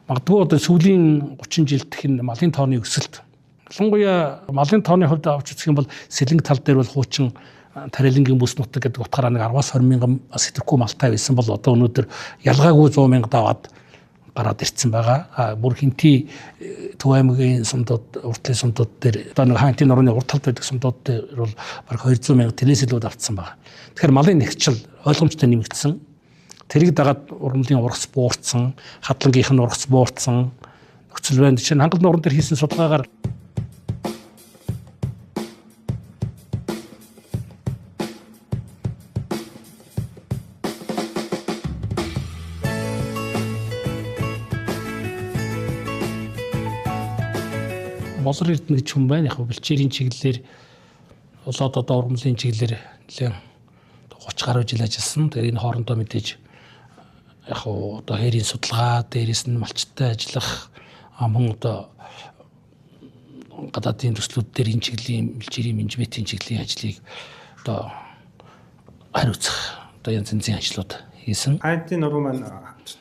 Магадгүй одоо сүүлийн 30 жилд энэ малын тооны өсөлт. Ялангуяа малын тооны хувьд авч үзэх юм бол сэлэнг тал дээр бол хуучин Тарилангийн бүс нутаг гэдэг утгаараа нэг 10-аас 20 мянган сэтгэргүй малтай байсан бол одоо өнөөдөр ялгаагүй 100 мянга даваад гараад ирсэн байгаа. Бүр хинти Төв аймгийн сумдууд, уртлын сумдууд дээр одоо нэг хаантын нурууны урд талд байдаг сумдууд дээр бол бараг 200 мянга тэрнээс илүү давтсан байгаа. Тэгэхээр малын нэгчил ойлгомжтой нэмэгдсэн. Тэрийг дагаад ургамлын ургац буурсан, хадлангийнх нь ургац буурсан нөхцөл байна. Жишээ нь Хангал нууран дээр хийсэн судалгаагаар Болор Эрдэнэ гэж хүн байна. Яг бэлчээрийн чиглэлээр болоод одоо ургамлын чиглэлээр нэлээд 30 гаруй жил ажилласан. Тэгэхээр энэ хоорондоо мэдээж яг одоо хээрийн судалгаа, дээрээс нь малчтай ажиллах, мөн одоо гадаадын төслүүд дээр энэ чиглэлийн бэлчээрийн менежментийн чиглэлийн ажлыг одоо хариуцах одоо янз янзын ажлууд хийсэн. Хаантын нуруу маань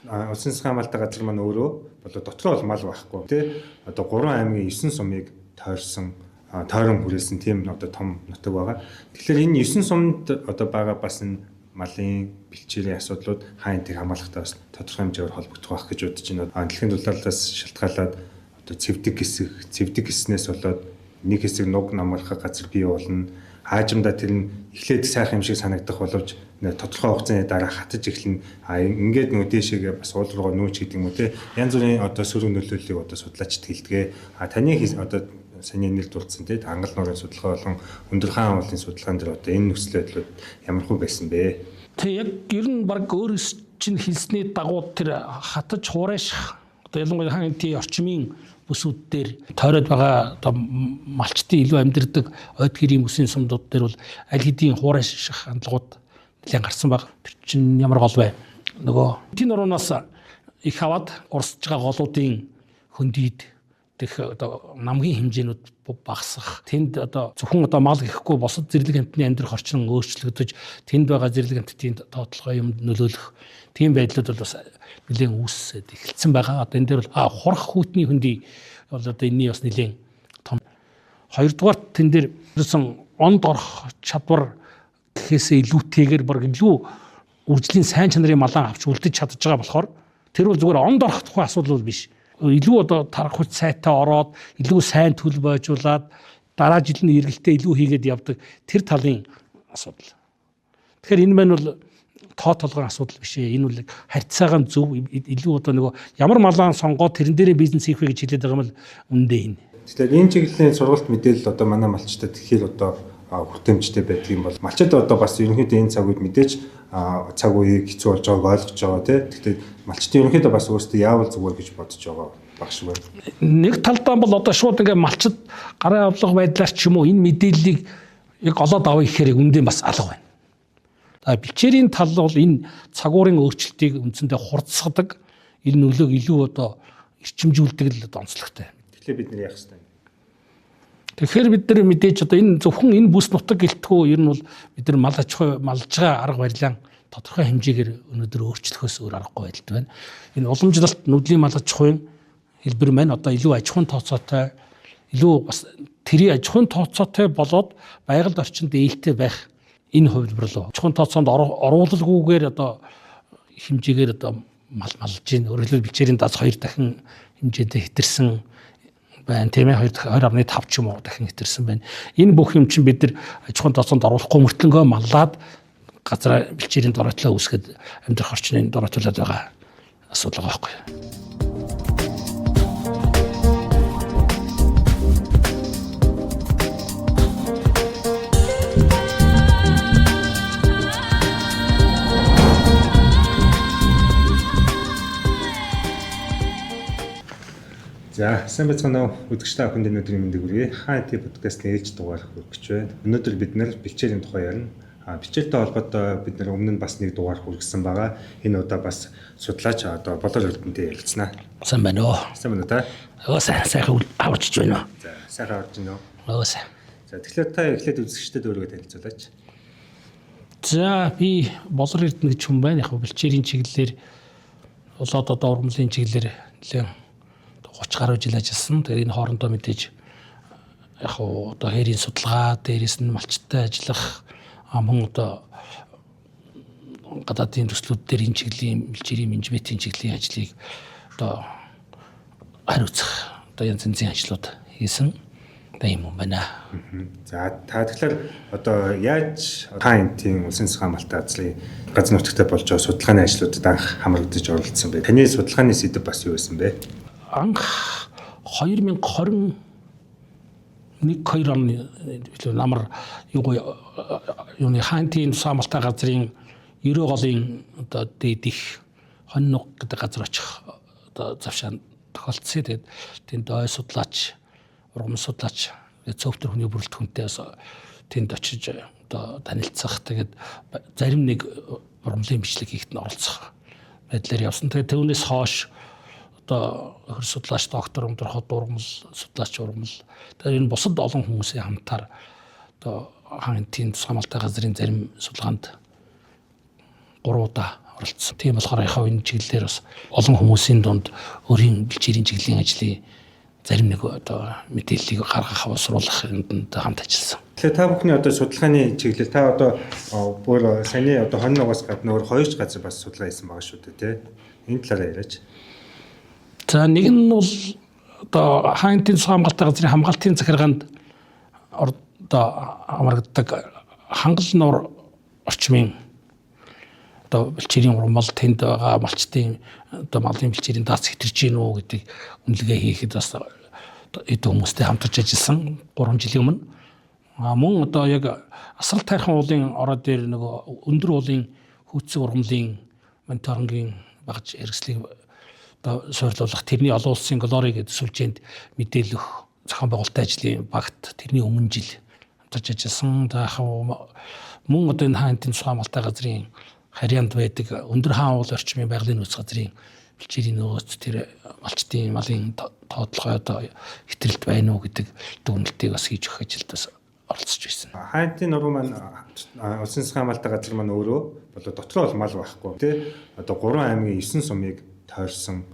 улсын засгийн хамгаалалтын газар маань өөрөө болоо дотроо бол мал байхгүй тий. Одоо 3 аймгийн 9 сумыг тойрсон, тойрон хүрээсэн тийм одоо том нутаг байгаа. Тэгэхээр энэ 9 сумд одоо байгаа бас энэ малын бэлчээрийн асуудлууд хаантыг хамгаалахтай бас тодорхой хэмжээгээр холбогдох байх гэж бодож байна. Дэлхийн дулаалаас шалтгаалаад одоо цэвдэг хэсэг, цэвдэг хэснээс болоод нэг хэсэг нуг намгалах газар бий болно. Хаажимдаа тэр нь эхлээд сайхан юм шиг санагдах боловч тодорхой хугацааны дараа хатаж эхэлнэ. А ингээд нөгөө дээшээгээ бас уул руугаа нүүч гэдэг юм уу те. Янз бүрийн одоо сөрөг нөлөөллийг одоо судлаачид хэлдэг. А таны одоо саний нэр дурдсан те Хангал нуурын судалгаа болон Өндөр хаан уулын судалгаан дээр одоо энэ нөхцөл байдлууд ямархуу байсан бэ? Тэг яг ер нь баг өөрөөс чинь хэлсний дагуу тэр хатаж хуурайших одоо ялангуяа хаан энтийн орчмын бүсүүд дээр тойроод байгаа одоо малчдын илүү амьдардаг ойд гэрийн бүсийн сумдууд дээр бол аль хэдийн хуурайших хандлагууд нэлээд гарсан баг. Тэр чинь ямар гол вэ? Нөгөө тийм нуруунаас их аваад урсж байгаа голуудын хөндийд дэх одоо намгийн хэмжээнүүд багасах. Тэнд одоо зөвхөн одоо мал гэхгүй бусад зэрлэг амьтны амьдрах орчин өөрчлөгдөж тэнд байгаа зэрлэг амьтдын тоотлогоо юмд нөлөөлөх тийм байдлууд бол бас нэлээд үүсээд эхэлсэн байгаа. Одоо энэ дээр бол хурах хүүтний хөндий бол одоо энэний бас нэлээд том. Хоёрдугаар тэн дээр ерөөсөн онд орох чадвар гэхээсээ илүүтэйгээр баг илүү үржлийн сайн чанарын малан авч үлдэж чадж байгаа болохоор тэр бол зүгээр онд орох тухай асуудал бол биш. Илүү одоо тарах хүч сайтай ороод илүү сайн төл бойжуулаад дараа жил нь эргэлтээ илүү хийгээд явдаг тэр талын асуудал. Тэгэхээр энэ маань бол тоо толгойн асуудал биш ээ. Энэ бол харьцаагаан зөв илүү одоо нөгөө ямар малаан сонгоод тэрэн дээрээ бизнес хийх вэ гэж хэлээд байгаа юм бол үндэ энэ. Тэгэхээр энэ чиглэлийн сургалт мэдээлэл одоо манай малчтад тэгэхээр одоо хүртээмжтэй байдаг юм бол малчид одоо бас ерөнхийдөө энэ цаг үед мэдээж цаг үеийг хэцүү болж байгааг ойлгож байгаа тий. Гэхдээ малчдын ерөнхийдөө бас өөрсдөө яавал зүгээр гэж бодож байгаа баг шиг байна. Нэг талдаа бол одоо шууд ингээ малчид гарын авлага байдлаар ч юм уу энэ мэдээллийг яг олоод авъя гэхээр үндэ бас алга байна. За бэлчээрийн тал бол энэ цагуурын өөрчлөлтийг үндсэндээ хурцсгадаг, энэ нөлөөг илүү одоо эрчимжүүлдэг л одоо онцлогтой. Тэгэхээр бид нэр яах ёстой юм? Тэгэхээр бид нар мэдээж одоо энэ зөвхөн энэ бүс нутаг гэлтгүү ер нь бол бид нар мал аж ахуй малж байгаа арга барилаа тодорхой хэмжээгээр өнөөдөр өөрчлөхөөс өөр аргагүй байдалд байна. Энэ уламжлалт нүдлийн мал аж ахуйн хэлбэр маань одоо илүү аж ахуйн тооцоотой, илүү бас тэрийн аж ахуйн тооцоотой болоод байгальд орчинд ээлтэй байх энэ хувилбар руу. Аж ахуйн тооцоонд оруулалгүйгээр одоо хэмжээгээр одоо мал малж гин. Өөрөөр хэлбэл бэлчээрийн даз 2 дахин хэмжээндээ хэтэрсэн байна тийм ээ 2.5 ч юм уу дахин хэтэрсэн байна. Энэ бүх юм чинь бид нар аж ахуйн тооцоонд оруулахгүй мөртлөнгөө маллаад газраа бэлчээрийн дороотлоо үүсгээд амьдрах орчныг дороотуулаад байгаа асуудал байгаа байхгүй юу? За, сайн байцгаана уу? Үзэгч та бүхэнд өнөөдрийн мэндийг хүргэе. Хаан IT подкастын ээлж дугаар хүргэж байна. Өнөөдөр бид нэр бэлчээрийн тухай ярина. Бэлчээртэй холбоотой бид нэр өмнө нь бас нэг дугаар хүргэсэн байгаа. Энэ удаа бас судлаач одоо Болор Эрдэнэтэй ярилцсанаа. Сайн байна уу? Сайн байна уу та? Өө сайн, сайхан авчиж байна уу? За, сайхан авчиж байна уу? Өө сайн. За, тэгэхээр та эхлээд үзэгчдэд өөрийгөө танилцуулаач. За, би Болор Эрдэнэ гэж хүн байна. Яг бэлчээрийн чиглэлээр болоод одоо ургамлын чиглэлээр нэлээд 30 гаруй жил ажилласан. Тэгээд энэ хоорондоо мэдээж яг одоо хээрийн судалгаа, дээрээс нь малчтай ажиллах, мөн одоо гадаадын төслүүд дээр энэ чиглэлийн бэлчээрийн менежментийн чиглэлийн ажлыг одоо хариуцах одоо янз янзын ажлууд хийсэн. Одоо юм байна. За та тэгэхээр одоо яаж Хаан энтийн улсын засгийн хамгаалалтын газрын газар нутагтай болж байгаа судалгааны ажлуудад анх хамрагдаж оролцсон бэ? Таны судалгааны сэдэв бас юу байсан бэ? Анх 2021 2 оны намар юуны Хаан энтийн тус хамгаалалтын газрын Ерөө голын одоо дээд их Хонь нуг гэдэг газар очих одоо завшаан тохиолдсон. Тэгээд тэнд ой судлаач, ургамал судлаач, цөвтөр хүний бүрэлдэхүүнтэй бас тэнд очиж одоо танилцах. Тэгээд зарим нэг ургамлын бичлэг хийхэд нь оролцох байдлаар явсан. Тэгээд түүнээс хойш одоо хөр судлаач доктор Өндөр хот ургамал судлаач ургамал. Тэгээд энэ бусад олон хүмүүсийн хамтаар одоо Хаан энтийн тус хамгаалалтын газрын зарим судалгаанд 3 удаа оролцсон. Тийм болохоор яхаа энэ чиглэлээр бас олон хүмүүсийн дунд өөрийн бэлчээрийн чиглэлийн ажлын зарим нэг одоо мэдээллийг гаргах, боловсруулах юмд хамт ажилласан. Тэгэхээр та бүхний одоо судалгааны чиглэл та одоо бүр саяны одоо Хонь нугаас гадна өөр хоёр ч газар бас судалгаа хийсэн байгаа шүү дээ, тий? Энэ талаараа яриач. За нэг нь бол одоо Хаан энтийн тус хамгаалалтын газрын хамгаалтын захиргаанд одоо хамрагддаг хангал нуур орчмын одоо бэлчээрийн урмал тэнд байгаа малчдын одоо малын бэлчээрийн дац хэтэрч гин үү гэдэг үнэлгээ хийхэд бас эд хүмүүстэй хамтарч ажилласан 3 жилийн өмнө. А мөн одоо яг асрал тайрхан уулын ороо дээр нөгөө өндөр уулын хүүцэг ургамлын мониторингийн багж хэрэгслийг одоо суйрлуулах тэрний олон улсын Глори гэдэг сүлжээнд мэдээлэл өгөх зохион байгуулалтын ажлын багт тэрний өмнө жил хамтарч ажилласан. За мөн одоо энэ Хаан энтийн тус хамгаалалтын газрын харьяанд байдаг өндөр хаан уул орчмын байгалийн нөөц газрын бэлчээрийн нөөц тэр малчдын малын тоотлогоо одоо хэтрэлт байна уу гэдэг дүгнэлтийг бас хийж өгөх ажилд бас оролцож байсан. Хаан энтийн нуруу маань улсын засгийн хамгаалалтын газар маань өөрөө болоо дотроо бол мал байхгүй тий. Одоо 3 аймгийн 9 сумыг тойрсон,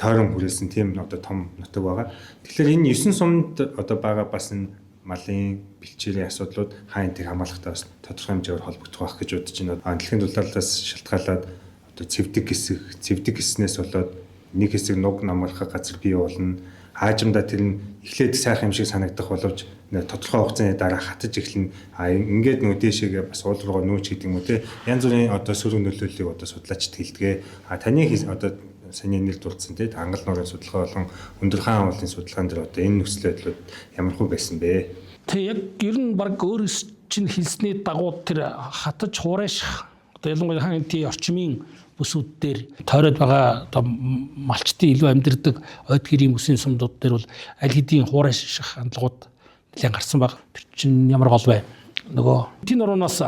тойрон хүрээлсэн тийм одоо том нутаг байгаа. Тэгэхээр энэ 9 сумд одоо байгаа бас энэ малын бэлчээрийн асуудлууд Хаан энтийг хамгаалахтай бас тодорхой хэмжээгээр холбогдох байх гэж бодож байна. Дэлхийн дулаалаас шалтгаалаад одоо цэвдэг хэсэг, цэвдэг хэснээс болоод нэг хэсэг нуг намрах газар бий болно. Хаажимдаа тэр нь эхлээд сайхан юм шиг санагдах боловч тодорхой хугацааны дараа хатаж эхэлнэ. А ингээд нөгөө дээшээгээ бас уул руугаа нүүч гэдэг юм уу те. Янз бүрийн одоо сөрөг нөлөөллийг одоо судлаачид хэлдэг. А таны одоо саяны нэр дурдсан те хангал нуурын судалгаа болон өндөр хаан уулын судалгаан дээр одоо энэ нөхцөл байдлууд ямархуу байсан бэ? Тэг яг ер нь баг өөрөөс чинь хэлсний дагуу тэр хатаж хуурайших одоо ялангуяа Хаан энтийн орчмын бүсүүд дээр тойроод байгаа одоо малчдын илүү амьдардаг ойд гэрийн бүсийн сумдууд дээр бол аль хэдийн хуурайших хандлагууд нэлээд гарсан баг. Тэр чинь ямар гол вэ? Нөгөө энтийн нуруунаас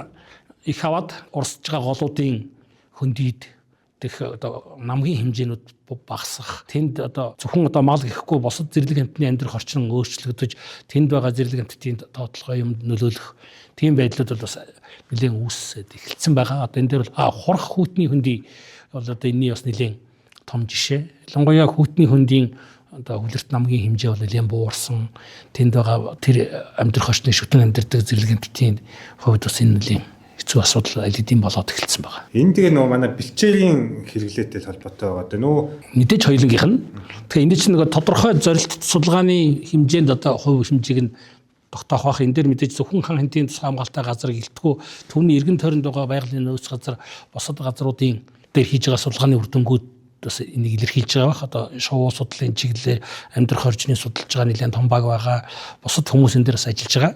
их аваад урсж байгаа голуудын хөндийд тех одоо намгийн хэмжээнүүд багасах. Тэнд одоо зөвхөн одоо мал гэхгүй бусад зэрлэг амьтны амьдрах орчин өөрчлөгдөж тэнд байгаа зэрлэг амьтдын тоотлогоо юмд нөлөөлөх тийм байдлууд бол бас нэлээд үүсээд эхэлсэн байгаа. Одоо энэ дээр бол хурах хүүтний хөндий бол одоо энэний бас нэлээд том жишээ. Ялангуяа хүүтний хөндийн одоо хүлэрт намгийн хэмжээ бол нэлээд буурсан. Тэнд байгаа тэр амьдрах орчны шүтэн амьдардаг зэрлэг амьтдын хувьд бас энэ нэлээд хэцүү асуудал аль хэдийн болоод эхэлсэн байгаа. Энэ тэгээ нөгөө манай бэлчээрийн хэрэглээтэй холбоотой байгаа даа нөө. Мэдээж хоёулангийнх нь. Тэгэхээр энэ чинь нөгөө тодорхой зорилт судалгааны хэмжээнд одоо хувь хэмжээг нь тогтоох бах. Энэ дээр мэдээж зөвхөн Хаан энтийн тус хамгаалалтын газар гэлтгүү түүний эргэн тойронд байгаа байгалийн нөөц газар бусад газруудын дээр хийж байгаа судалгааны үр дүнгууд бас энийг илэрхийлж байгаа бах. Одоо шувуу судлалын чиглэлээр амьдрах орчныг судалж байгаа нэлээд том баг байгаа. Бусад хүмүүс энэ дээр бас ажиллаж байгаа.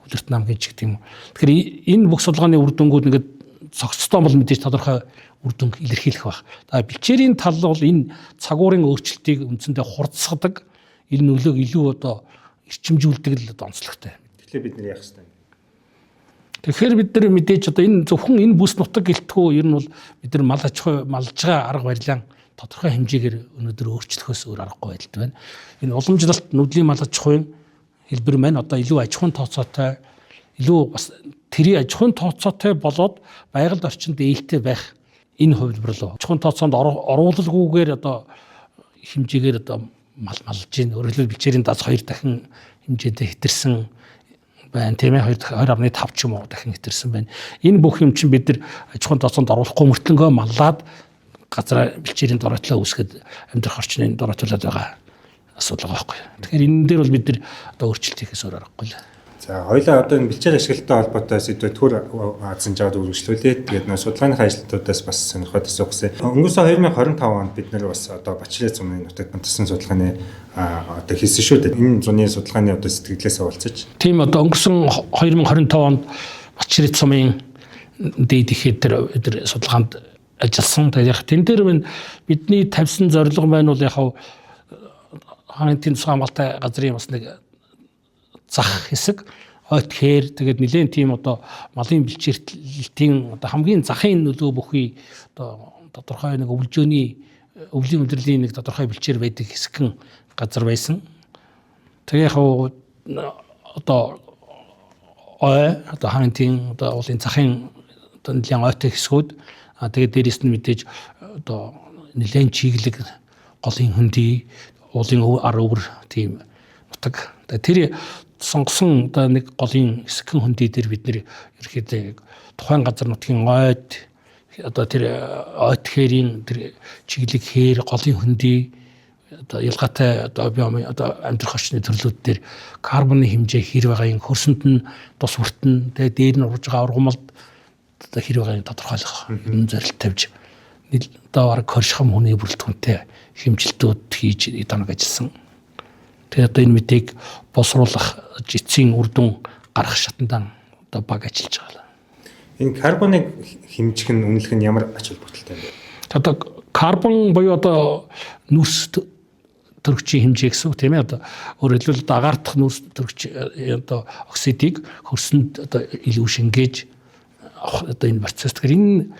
Хүлэрт намгийн ч гэдэг юм. Тэгэхээр энэ бүх судалгааны үр дүнгууд ингээд цогцтой бол мэдээж тодорхой үр дүнг илэрхийлэх байх. За бэлчээрийн тал бол энэ цагуурын өөрчлөлтийг үндсэндээ хурцсгадаг, энэ нөлөөг илүү одоо эрчимжүүлдэг л одоо онцлогтой. Тэгэхээр бид нэр яах ёстой юм? Тэгэхээр бид нар мэдээж одоо энэ зөвхөн энэ бүс нутаг гэлтгүү ер нь бол бид нар мал аж ахуй малж байгаа арга барилаа тодорхой хэмжээгээр өнөөдөр өөрчлөхөөс өөр аргагүй байдалд байна. Энэ уламжлалт нүдлийн мал аж ахуйн хэлбэр маань одоо илүү аж ахуйн тооцоотой, илүү бас тэрийн аж ахуйн тооцоотой болоод байгальд орчинд ээлтэй байх энэ хувилбар руу. Аж ахуйн тооцоонд оруулалгүйгээр одоо хэмжээгээр одоо мал малж гин. Өөрөөр хэлбэл бэлчээрийн даз 2 дахин хэмжээдээ хэтэрсэн байна, тийм ээ, 2.5 ч юм уу дахин хэтэрсэн байна. Энэ бүх юм чинь бид нар аж ахуйн тооцоонд оруулахгүй мөртлөнгөө маллаад газраа бэлчээрийн дороотлоо үүсгэхэд амьдрах орчныг дороотуулаад байгаа асуудал байгаа байхгүй. Тэгэхээр энэ дээр бол бид нар одоо өөрчлөлт хийхээс өөр аргагүй л. За хоёлаа одоо энэ бэлчээр ашиглалттай холбоотой сэдвээ төр азсан жаад үргэлжлүүлээ. Тэгээд нөө судалгааны ажилтнуудаас бас сонирхоод асуух гэсэн. Өнгөрсөн 2025 онд бид нэр бас одоо Бачрээ зуны нутагт хамтсан судалгааны одоо хийсэн шүү дээ. Энэ зуны судалгааны одоо сэтгэлээс уулзаж. Тийм, одоо өнгөрсөн 2025 онд Бачрээ сумын дээд ихэд тэр судалгаанд ажилласан. Тэгээд яг тэн дээр бидний тавьсан зорилго маань бол яг хаан тэн тусгай хамгаалтай газрын бас нэг зах хэсэг ойт хээр, тэгээд нэлээд тийм одоо малын бэлчээртийн одоо хамгийн захын нөлөө бүхий одоо тодорхой нэг өвлжөөний өвлийн удирдлын нэг тодорхой бэлчээр байдаг хэсгэн газар байсан. Тэгээ яг одоо ой одоо хаан тэн одоо уулын захын одоо нэлээд ойтой хэсгүүд, тэгээд дээрэс нь мэдээж одоо нэлээд чиглэг голын хөндөй уулын ар өвөр тийм нутаг. Тэр сонгосон одоо нэг голын хэсгэн хөндөй дээр бид нэр ерөөхдөө тухайн газар нутгийн ойд одоо тэр ойд хээрийн тэр чиглэг хээр голын хөндөй одоо ялгаатай одоо биом одоо амьдрах орчны төрлүүд дээр карбоны хэмжээ хэр байгаа юм, хөрсөнд нь тус хүртэн, тэгээ дээр нь урж байгаа ургамалд одоо хэр байгааг тодорхойлох энэ зорилт тавьж одоо бараг 20 шахам хүний бүрэлдэхүүнтэй хэмжилтүүд хийж 9 хоног ажилласан. Тэгээ одоо энэ мэдээг боловсруулах эцсийн үр дүн гарах шатандан одоо баг ажиллаж байгаа. Энэ карбоныг хэмжих нь үнэлэх нь ямар ач холбогдолтой юм бэ? Одоо карбон буюу одоо нүрс төрөгчийн хэмжээ гэсэн үг, тийм ээ. Одоо өөрөөр хэлбэл одоо агаар дахь нүрс төрөгч одоо оксидыг хөрсөнд одоо илүү шингээж авах одоо энэ процесс. Тэгэхээр энэ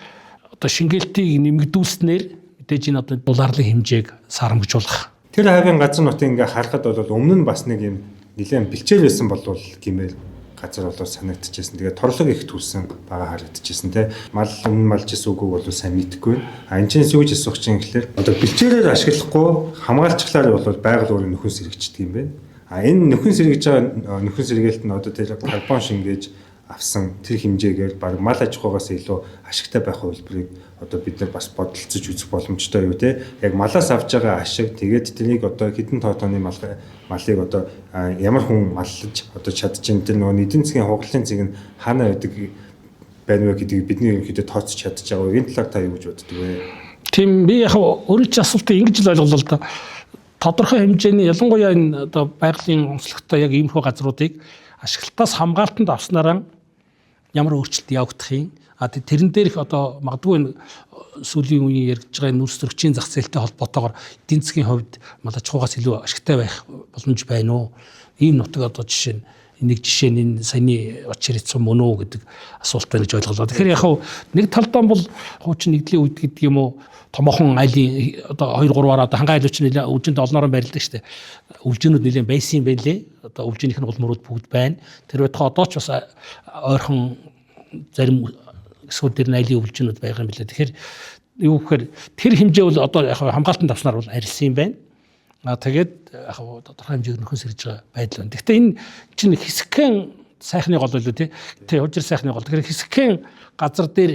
одоо шингээлтийг нэмэгдүүлснээр мэдээж энэ одоо дулаарлын хэмжээг сарамжуулах. Тэр хавийн газар нутгийг ингээ харахад бол өмнө нь бас нэг юм нэлээд бэлчээр байсан болвол гэмээр газар болоо санагдчихсэн. Тэгээд торлог их түлсэн байгаа харагдчихсэн те. Мал өмнө малж исэн үгүйг бол сайн мэдэхгүй. А энэ чинь юу гэж асуух чинь гэхэлэр одоо бэлчээрээр ашиглахгүй хамгаалчихлаар бол байгаль өөрийн нөхөн сэргийчдэг юм байна. А энэ нөхөн сэргийж байгаа нөхөн сэргээлт нь одоо тэр карбон шингээж авсан тэр хэмжээгээр баг мал аж ахуйгаас илүү ашигтай байх хувилбарыг одоо бид нар бас бодолцож үзэх боломжтой юу те. Яг малаас авч байгаа ашиг, тэгээд тэрийг одоо хэдэн тооны малыг одоо ямар хүн маллаж одоо чадчихээн, тэр нөгөө эдийн засгийн хугаллын цэг нь хаана байдаг байна вэ гэдгийг бидний ерөнхийдөө тооцож чадчих байгаа. Энэ талаар та юу гэж боддог вэ? Тийм, би яг өөрийн чинь асуултыг ингэж л ойлголоо л доо. Тодорхой хэмжээний, ялангуяа энэ одоо байгалийн онцлогтой яг иймэрхүү газруудыг ашиглалтаас хамгаалтанд авснараа ямар өөрчлөлт явагдах юм? А тэрэн дээрх одоо магадгүй энэ сүүлийн үеийн яригдж байгаа нүүрс төрөгчийн зах зээлтэй холбоотойгоор эдийн засгийн хувьд мал аж ахуйгаас илүү ашигтай байх боломж байна уу? Ийм нутаг одоо жишээ нь нэг жишээ нь энэ саяны Бачирээ сум мөн үү гэдэг асуулт байна гэж ойлголоо. Тэгэхээр яг хав нэг талдаа бол хуучин нэгдлийн үед гэдэг юм уу, томоохон айлын одоо 2 3-аар одоо хангай айлууд чинь нэлээд өвжинд олноороо барилдаг шүү дээ. Өвжөөнүүд нэлээд байсан юм байна лээ. Одоо өвжөөнийх нь гол мөрүүд бүгд байна. Тэр байтугай одоо ч бас ойрхон зарим хэсгүүд дээр нь айлын өвлжөөнүүд байгаа юм билээ. Тэгэхээр юу гэхээр тэр хэмжээ бол одоо яг хамгаалтанд авснаар бол арилсан юм байна. А тэгээд яг тодорхой хэмжээг нөхөн сэрж байгаа байдал байна. Гэхдээ энэ чинь хэсэгхэн сайхны гол байлуу тий. Тэ хужир сайхны гол. Тэгэхээр хэсэгхэн газар дээр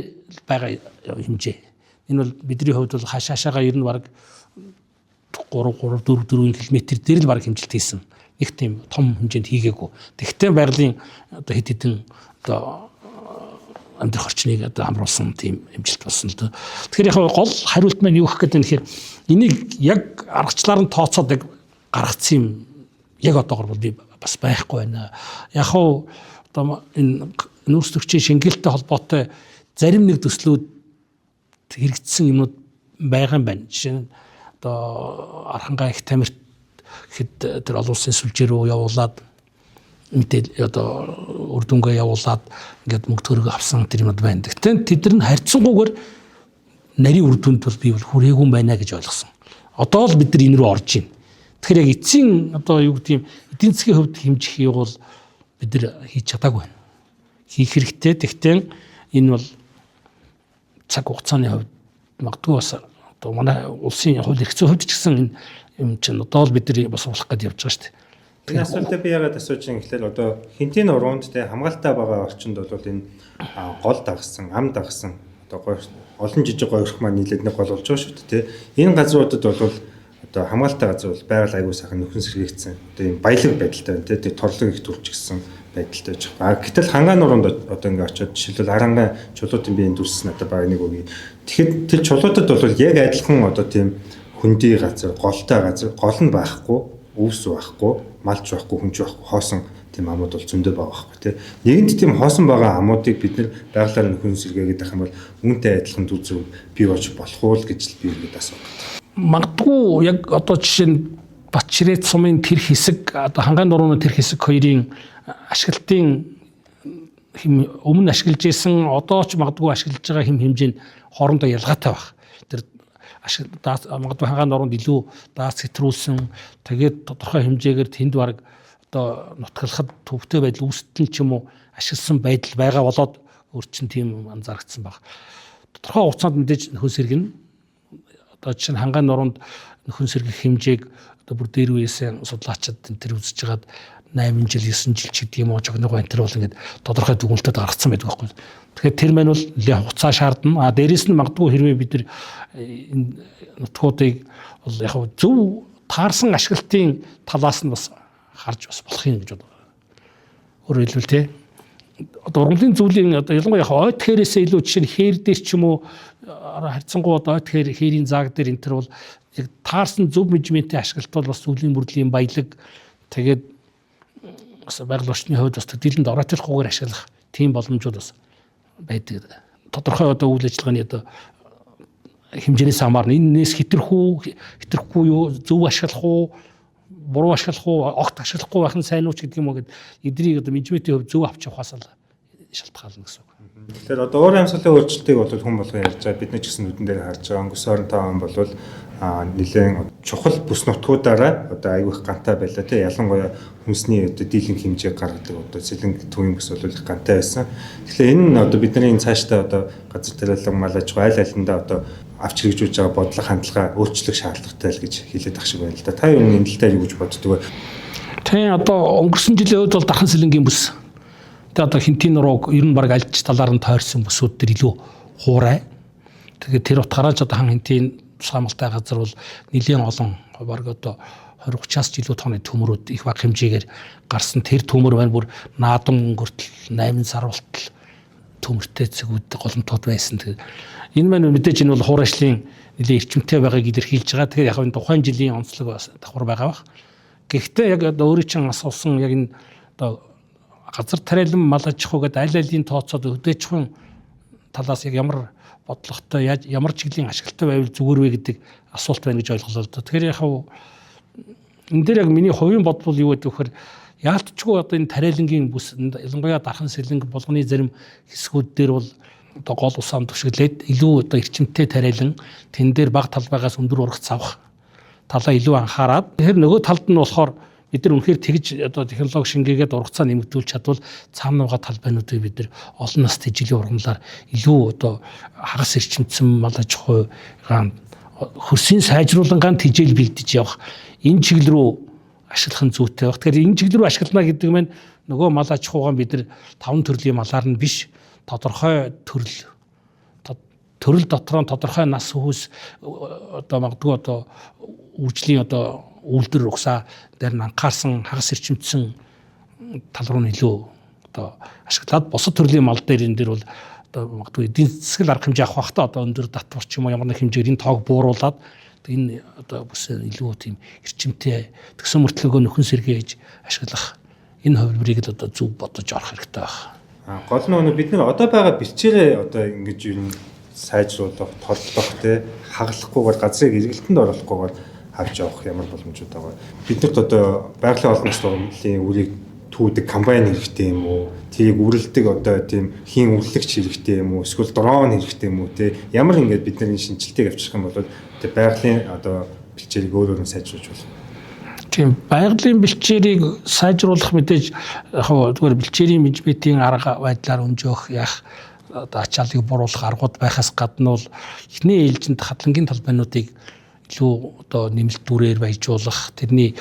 байгаа хэмжээ. Энэ бол бидний хувьд бол хашаашаага ер нь бараг 3 3 4 4 км дээр л бараг хэмжилт хийсэн. Нэг тийм том хэмжээнд хийгээгүй. Тэгвэл байгалийн одоо хэд хэдэн одоо амьдрах орчныг одоо хамруулсан тийм хэмжилт болсон л доо. Тэгэхээр яг гол хариулт маань юу гэх гээд байна гэхээр энийг яг аргачлаар нь тооцоод яг гаргацсан юм яг одоогор бол би бас байхгүй байна. Яг хуу одоо энэ нүүрс төрчийн шингээлтэй холбоотой зарим нэг төслүүд хэрэгжсэн юмнууд байгаа юм байна. Жишээ нь одоо Архангай их тамирт хэд тэр олон улсын сүлжээ рүү явуулаад мэдээл одоо үр дүнгээ явуулаад ингээд мөнгө төгрөг авсан тэр юмуд байна. Тэгтээ тэд нар нь харьцангуйгаар нарийн үр дүнд бол би бол хүрээгүй юм байна гэж ойлгосон. Одоо л бид нар энэ рүү орж байна. Тэгэхээр яг эцсийн одоо юу гэдэг юм эдийн засгийн хувьд хэмжих юм бол бид нар хийж чадаагүй байна. Хийх хэрэгтэй. Тэгтээ энэ бол цаг хугацааны хувьд магадгүй бас Одоо манай улсын хууль эрх зүйн хувьд ч гэсэн энэ юм чинь одоо л бид нар бас уулах гээд явж байгаа шүү дээ. Энэ асуултыг би яагаад асууж байгаа гэхээр одоо Хэнтийн нуруунд те хамгаалалтаа байгаа орчинд бол энэ гол дагсан, ам дагсан одоо гой олон жижиг гойрох маань нийлээд нэг гол болж байгаа шүү дээ те. Энэ газруудад бол одоо хамгаалалтаа газар бол байгаль аягүй сайхан нөхөн сэргээгдсэн. Одоо ийм баялаг байдалтай байна те. Тэр торлог их төрчихсөн байдалтай байж байгаа. Гэтэл Хангай нуруунд одоо ингээ очиод жишээлбэл Арангаа чулуутын биеийн дүрс надад баг нэг үгүй. Тэгэхэд тэр чулуутад бол яг адилхан одоо тийм хөндөй газар, голтой газар, гол нь байхгүй, өвс байхгүй, малч байхгүй, хүнч байхгүй, хоосон тийм амууд бол зөндөө байгаа байхгүй тий. Нэгэнт тийм хоосон байгаа амуудыг бид нэр байгалаар нөхөн сэргээгээд байх юм бол үүнтэй адилхан дүр зураг бий болж болох уу гэж л би иргэд асуух. Магадгүй яг одоо жишээ нь Батчирээт сумын тэр хэсэг, одоо Хангай нурууны тэр хэсэг хоёрын ашиглалтын өмнө ашиглаж исэн, одоо ч магадгүй ашиглаж байгаа хэмжээ нь хоорондоо ялгаатай байх. Тэр магадгүй Хангай нуруунд илүү даас хэтрүүлсэн, тэгээд тодорхой хэмжээгээр тэнд бараг одоо нутаглахад төвтэй байдал үүстэл ч юм уу ашигласан байдал байгаа болоод өөр чинь тийм анзаарчихсан баг. Тодорхой хугацаанд мэдээж нөхөн сэргэн. Одоо жишээ нь Хангай нуруунд нөхөн сэргэх хэмжээг одоо бүр дээр үеэсээ судлаачид энэ төр үзэж хагаад 8 жил, 9 жил ч гэдэг юм уу, жогногоо энэ төр бол ингээд тодорхой дүгнэлтэд гаргацсан байдаг байхгүй. Тэгэхээр тэр маань бол нэлээд хугацаа шаардна. А дээрэс нь магадгүй хэрвээ бид нар энэ нутгуудыг бол яг зөв таарсан ашиглалтын талаас нь бас харж бас болох юм гэж бодлоо. Өөрөөр хэлбэл те одоо ургамлын зүйлийн одоо ялангуяа яг ойд хээрээсээ илүү жишээ нь хээр дээр ч юм уу харьцангуй одоо ойд хээр хээрийн зааг дээр энэ төр бол яг таарсан зөв менежментийн ашиглалт бол бас зүйлийн бүрдлийн баялаг, тэгээд бас байгаль орчны хувьд бас төдийлөнд оройтуулахгүйгээр ашиглах тийм боломжууд бас байдаг. Тодорхой одоо үйл ажиллагааны одоо хэмжээнээс хамаарна. Энээс хэтэрх үү, хэтэрхгүй юу, зөв ашиглах уу, буруу ашиглах уу, огт ашиглахгүй байх нь сайн уу ч гэдэг юм уу гэд эдрийг одоо менежментийн хувьд зөв авч явахаас л шалтгаална гэсэн үг. Тэгэхээр одоо уур амьсгалын өөрчлөлтийг бол хүн болгон ярьж байгаа. Бид нар ч гэсэн нүдэн дээр харж байгаа. Өнгөрсөн 25 он бол нэлээд чухал бүс нутгуудаараа одоо аягүй их гантай байлаа тий. Ялангуяа хүнсний одоо дийлэнх хэмжээ гаргадаг одоо сэлэнг төвийн бүс бол их гантай байсан. Тэгэхээр энэ нь одоо бидний энэ цаашдаа одоо газар тариалан мал аж ахуй аль алиндаа одоо авч хэрэгжүүлж байгаа бодлого хандлага өөрчлөх шаардлагатай л гэж хэлээд ах шиг байна л да. Та юу энэ тал дээр юу гэж боддог вэ? Тийм одоо өнгөрсөн жилийн үед бол Дархан сэлэнгийн бүс. Тэгээ одоо Хэнтийн нурууг ер нь баг альж талаар нь тойрсон бүсүүд төр илүү хуурай. Тэгээд тэр утгаараа ч одоо хан хэнтийн тусгаамалтай газар бол нэлийн олон баг одоо 20 30-аас ч илүү тооны төмөрүүд их бага хэмжээгээр гарсан. Тэр төмөр байна бүр наадам өнгөртөл 8 сар болтол төмөртэй цэгүүд голомтууд байсан. Тэгээд энэ маань мэдээж энэ бол хуурайшлын нэлийн эрчимтэй байгааг илэрхийлж байгаа. Тэгэхээр яг энэ тухайн жилийн онцлог бас давхар байгаа бах. Гэхдээ яг одоо өөрийн чинь асуусан яг энэ одоо газар тариалан мал аж ахуй гэдэг аль алийн тооцоод өдөөж ахуйн талаас яг ямар бодлоготой ямар чиглэлийн ашигтай байвал зүгээр вэ гэдэг асуулт байна гэж ойлголоо л доо. Тэгэхээр яг энэ дээр яг миний хувийн бодол юу гэдэг вэхээр яалтчгүй одоо энэ тариалангийн бүс ялангуяа Дархан сэлэнг булганы зарим хэсгүүд дээр бол одоо гол усаан түшиглээд илүү одоо эрчимтэй тариалан тэн дээр баг талбайгаас өндөр ургац авах талаа илүү анхаарад. Тэгэхээр нөгөө талд нь болохоор бид нар үнэхээр тэгж одоо технологи шингээгээд ургацаа нэмэгдүүлж чадвал цаана байгаа талбайнуудыг бид нар олон нас тэжээлийн ургамлаар илүү одоо хагас эрчимцэн мал аж ахуйгаан хөрсийн сайжруулангаан тэжээл бэлдэж явах энэ чиглэл рүү ашиглах нь зүйтэй баг. Тэгэхээр энэ чиглэл рүү ашиглана гэдэг нь нөгөө мал аж ахуйгаан бид нар 5 төрлийн малаар нь биш тодорхой төрөл дотроо тодорхой нас хүйс одоо магадгүй одоо үйлжлийн одоо үйлдвэр угсаа дээр нь анхаарсан хагас эрчимцэн тал руу нь илүү одоо ашиглаад бусад төрлийн мал дээр энэ дэр бол одоо магадгүй эдийн засгийн арга хэмжээ авах байхдаа одоо өндөр татвар ч юм уу ямар нэг хэмжээгээр энэ тоог бууруулад энэ одоо бүс илүү тийм эрчимтэй тэгсэн мөртлөөгөө нөхөн сэргээж ашиглах энэ хувилбарыг л одоо зөв бодож орох хэрэгтэй байх. Гол нь бид нар одоо байгаа бэлчээрээ одоо ингэж юу сайжруулах, торлох те хагалахгүйгээр газрыг эргэлтэнд оруулахгүйгээр авч явах ямар боломжууд байгаа. Биднэрт одоо байгалийн олон улс ургамлын үрийг түүдэг комбайн хэрэгтэй юм уу? Тэрийг үрэлдэг одоо тийм хийн үрлэгч хэрэгтэй юм уу? Эсвэл дрон хэрэгтэй юм уу те? Ямар ингээд бид нар энэ шинжилтэйг авчрах юм бол тэ байгалийн одоо бэлчээрийг өөрөөр нь сайжруулж болох. Тийм байгалийн бэлчээрийг сайжруулах мэдээж яг зүгээр бэлчээрийн менежментийн арга байдлаар өнжөөх яах одоо ачааллыг бууруулах аргууд байхаас гадна бол эхний ээлжинд хадлангийн талбайнуудыг илүү одоо нэмэлт дүрээр баяжуулах, тэрний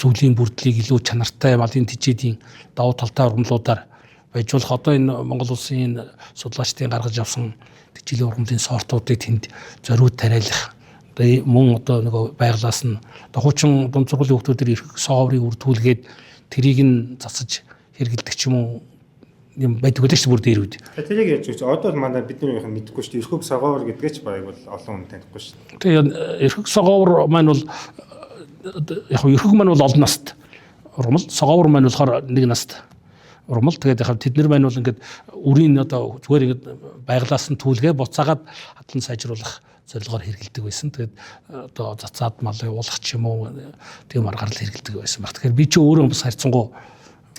зүйлийн бүрдлийг илүү чанартай малын тэжээдийн давуу талтай ургамлуудаар баяжуулах. Одоо энэ Монгол улсын энэ судлаачдын гаргаж авсан тэжээлийн ургамлын сортуудыг тэнд зориуд тариалах. Одоо мөн одоо нөгөө байглаас нь одоо хуучин дунд сургуулийн хүүхдүүдээр эрх сооврыг үрдүүлгээд тэрийг нь засаж хэрэгэлдэг ч юм уу юм байдаг байлаа шүү дээ бүр дээр үед. Тэрийг ярьж өгч. Одоо л манай бидний үеийнх нь мэдэхгүй шүү дээ. Эрхөг согоовор гэдгээ ч бараг бол олон хүн танихгүй шүү дээ. Тэгээ эрхөг согоовор маань бол яг эрхөг маань бол олон наст ургамал, согоовор маань болохоор нэг наст ургамал. Тэгээд яг тэд нар маань бол ингээд үрийн одоо зүгээр ингээд байглаас нь түлгээ буцаагаад хадлан сайжруулах зорилгоор хэрэгэлдэг байсан. Тэгээд одоо цацаад малыг уулах ч юм уу тийм аргаар л хэрэгэлдэг байсан баг. Тэгэхээр би чи өөрөө бас харьцангуй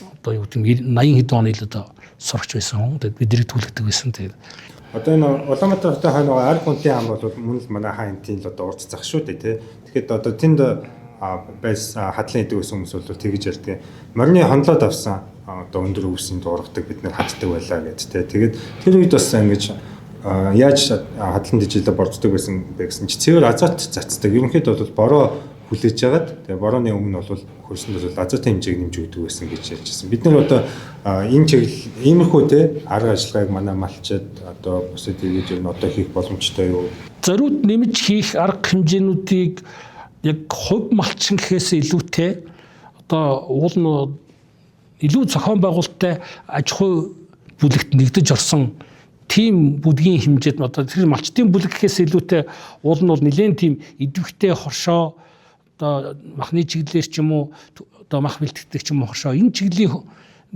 одоо юу гэдэг нь 80 хэдэн оны л одоо сурагч байсан хүн. Тэгээд бид нэрийг түлхдэг байсан. Тэгээд одоо энэ Улаанбаатар хотын хойно байгаа арх хүнтийн ам бол мөн л манай хаан энтийн л одоо урд зах шүү дээ тий. Тэгэхэд одоо тэнд байсан хадлан идэг байсан хүмүүс бол тэгж ярьдаг. Морины хонлоод авсан одоо өндөр өвсийн дуургадаг бид нэр хатдаг байлаа гэж тий. Тэгээд тэр үед бас ингэж яаж хадлан тэжээлээ борддог байсан бэ гэсэн чи цэвэр азот цацдаг. Ерөнхийдөө бол бороо хүлээж агаад тэгээ борооны өмнө бол хөрсөнд бол азотын хэмжээг нэмж өгдөг байсан гэж ярьж байсан. Бид нар одоо энэ чиглэл иймэрхүү те арга ажиллагааг манай малчид одоо бусад иргэд ер нь одоо хийх боломжтой юу? Зориуд нэмж хийх арга хэмжээнүүдийг яг хувь малчин гэхээс илүүтэй одоо уул нь илүү зохион байгуулалттай аж ахуй бүлэгт нэгдэж орсон тийм бүлгийн хэмжээд одоо тэр малчдын бүлэг гэхээс илүүтэй уул нь бол нэлээд тийм идэвхтэй хоршоо одоо махны чиглэлээр ч юм уу одоо мах бэлтгэдэг ч юм уу хоршоо энэ чиглэлийн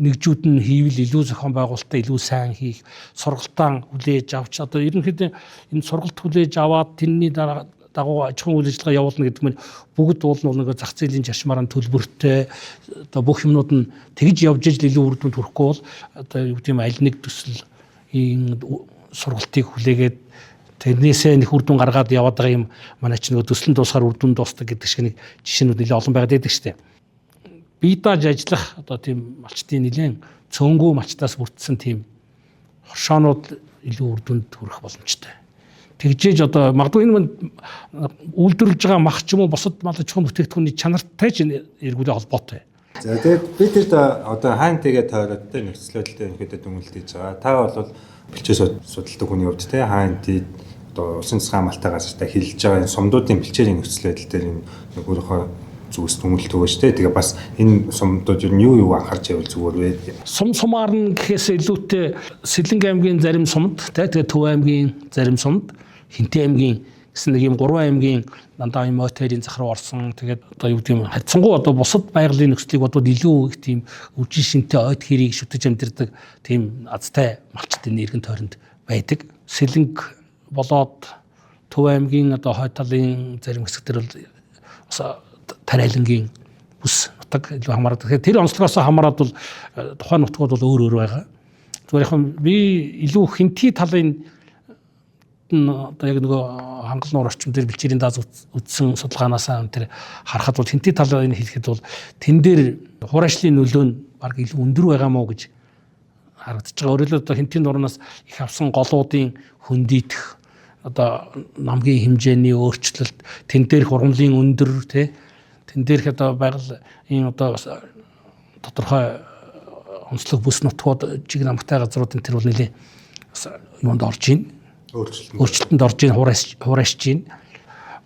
нэгжүүд нь хийвэл илүү зохион байгуулалтаа илүү сайн хийх, сургалтаа хүлээж авч одоо ерөнхийдөө энэ сургалт хүлээж аваад тэрний дараа дагуу аж ахуйн үйл ажиллагаа явуулна гэдэг нь бүгд уул нь бол нэг зах зээлийн чашмаараа төлбөртэй одоо бүх юмнууд нь тэгж явж ижил илүү үр дүнд хүрэхгүй бол одоо юу гэдэг юм аль нэг төсөл ийм сургалтыг хүлээгээд тэрнээсээ нэг үр дүн гаргаад яваад байгаа юм манай чинь нөгөө төсөл нь дуусахаар үр дүн дуустдаг гэдэг шиг нэг жишээнүүд нэлээд олон байгаад байдаг шүү дээ. Бие дааж ажиллах одоо тийм малчдын нэлээд цөөнгүү малчтаас бүрдсэн тийм хоршоонууд илүү үр дүнд хүрэх боломжтой. Тэгжээж одоо магадгүй энэ үйлдвэрлэж байгаа мах ч юм уу бусад мал аж ахуйн бүтээгдэхүүний чанартай ч эргүүлээ холбоотой. За тэгээд бид тэд одоо хаан тэгээ тойроод тэ нөхцөл байдлаа ерөнхийдөө дүгнэлт хийж байгаа. Та бол бэлчээ судалдаг хүний хувьд тэ хаан тий одоо улсын засгийн хамгаалалтай газартай хилж байгаа энэ сумдуудын бэлчээрийн нөхцөл байдал дээр энэ нэг өөрийнхөө зүгээс дүгнэлт өгөөч тэ. Тэгээ бас энэ сумдууд ер нь юу юу анхаарч байвал зүгээр вэ? Сум сумаар нь гэхээс илүүтэй Сэлэнг аймгийн зарим сумд тэ тэгээ Төв аймгийн зарим сумд Хинтээ аймгийн гэсэн нэг юм гурван аймгийн дандаа юм моторийн зах руу орсон. Тэгээд одоо юу гэдэг юм хадсангуу одоо бусад байгалийн нөхцөлийг бодвол илүү их тийм үжин шинтэй ойд хэрийг шүтэж амьдардаг тийм азтай малчдын эргэн тойронд байдаг. Сэлэнг болоод Төв аймгийн одоо хойд талын зарим хэсэг дээр бол бас тариалангийн бүс нутаг илүү хамаарат. Тэгэхээр тэр онцлогоос хамаарат бол тухайн нутгууд бол өөр өөр байгаа. Зүгээр яг би илүү хинти талын одоо яг нөгөө хангал нуур орчим дээр бэлчээрийн дааз үтсэн судалгаанаас тэр харахад бол хинти талын хэлэхэд бол тэн дээр хураашлийн нөлөө нь баг илүү өндөр байгаа мó гэж харагдаж байгаа. Өөрөөр хэлбэл одоо хинтийн нуурнаас их авсан голуудын хөндийдэх одоо намгийн хэмжээний өөрчлөлт, тэн дээрх ургамлын өндөр тий тэн дээрх одоо байгалийн одоо тодорхой онцлог бүс нутгууд жиг намгтай газруудын тэр бол нэлээ юунд орж ийн өөрчлөлтөнд орж ийн хураашж ийн.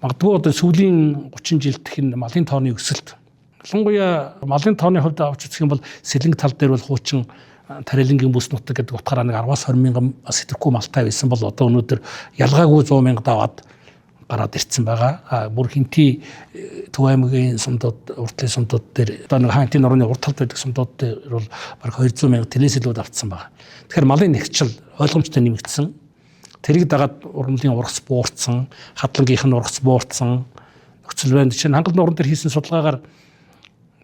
Магадгүй одоо сүүлийн 30 жилд гэх нь малын тооны өсөлт. Ялангуяа малын тооны хувьд авч үзэх юм бол Сэлэнг тал дээр бол хуучин тариалангийн бүс нутаг гэдэг утгаараа нэг 10-аас 20 мянган сэтгэхгүй малтай байсан бол одоо өнөөдөр ялгаагүй 100 мянга даваад гараад ирсэн байгаа. Бүр хинти Төв аймгийн сумдууд, уртлын сумдууд дээр одоо нэг хаантын нурууны урд талд байдаг сумдууд дээр бол бараг 200 мянга тэрнээс илүү давтсан байгаа. Тэгэхээр малын нэгчл ойлгомжтой нэмэгдсэн. Тэрийг дагаад ургамлын ургац буурсан, хадлангийнх нь ургац буурсан нөхцөл байна. Жишээ нь хангал нууран дээр хийсэн судалгаагаар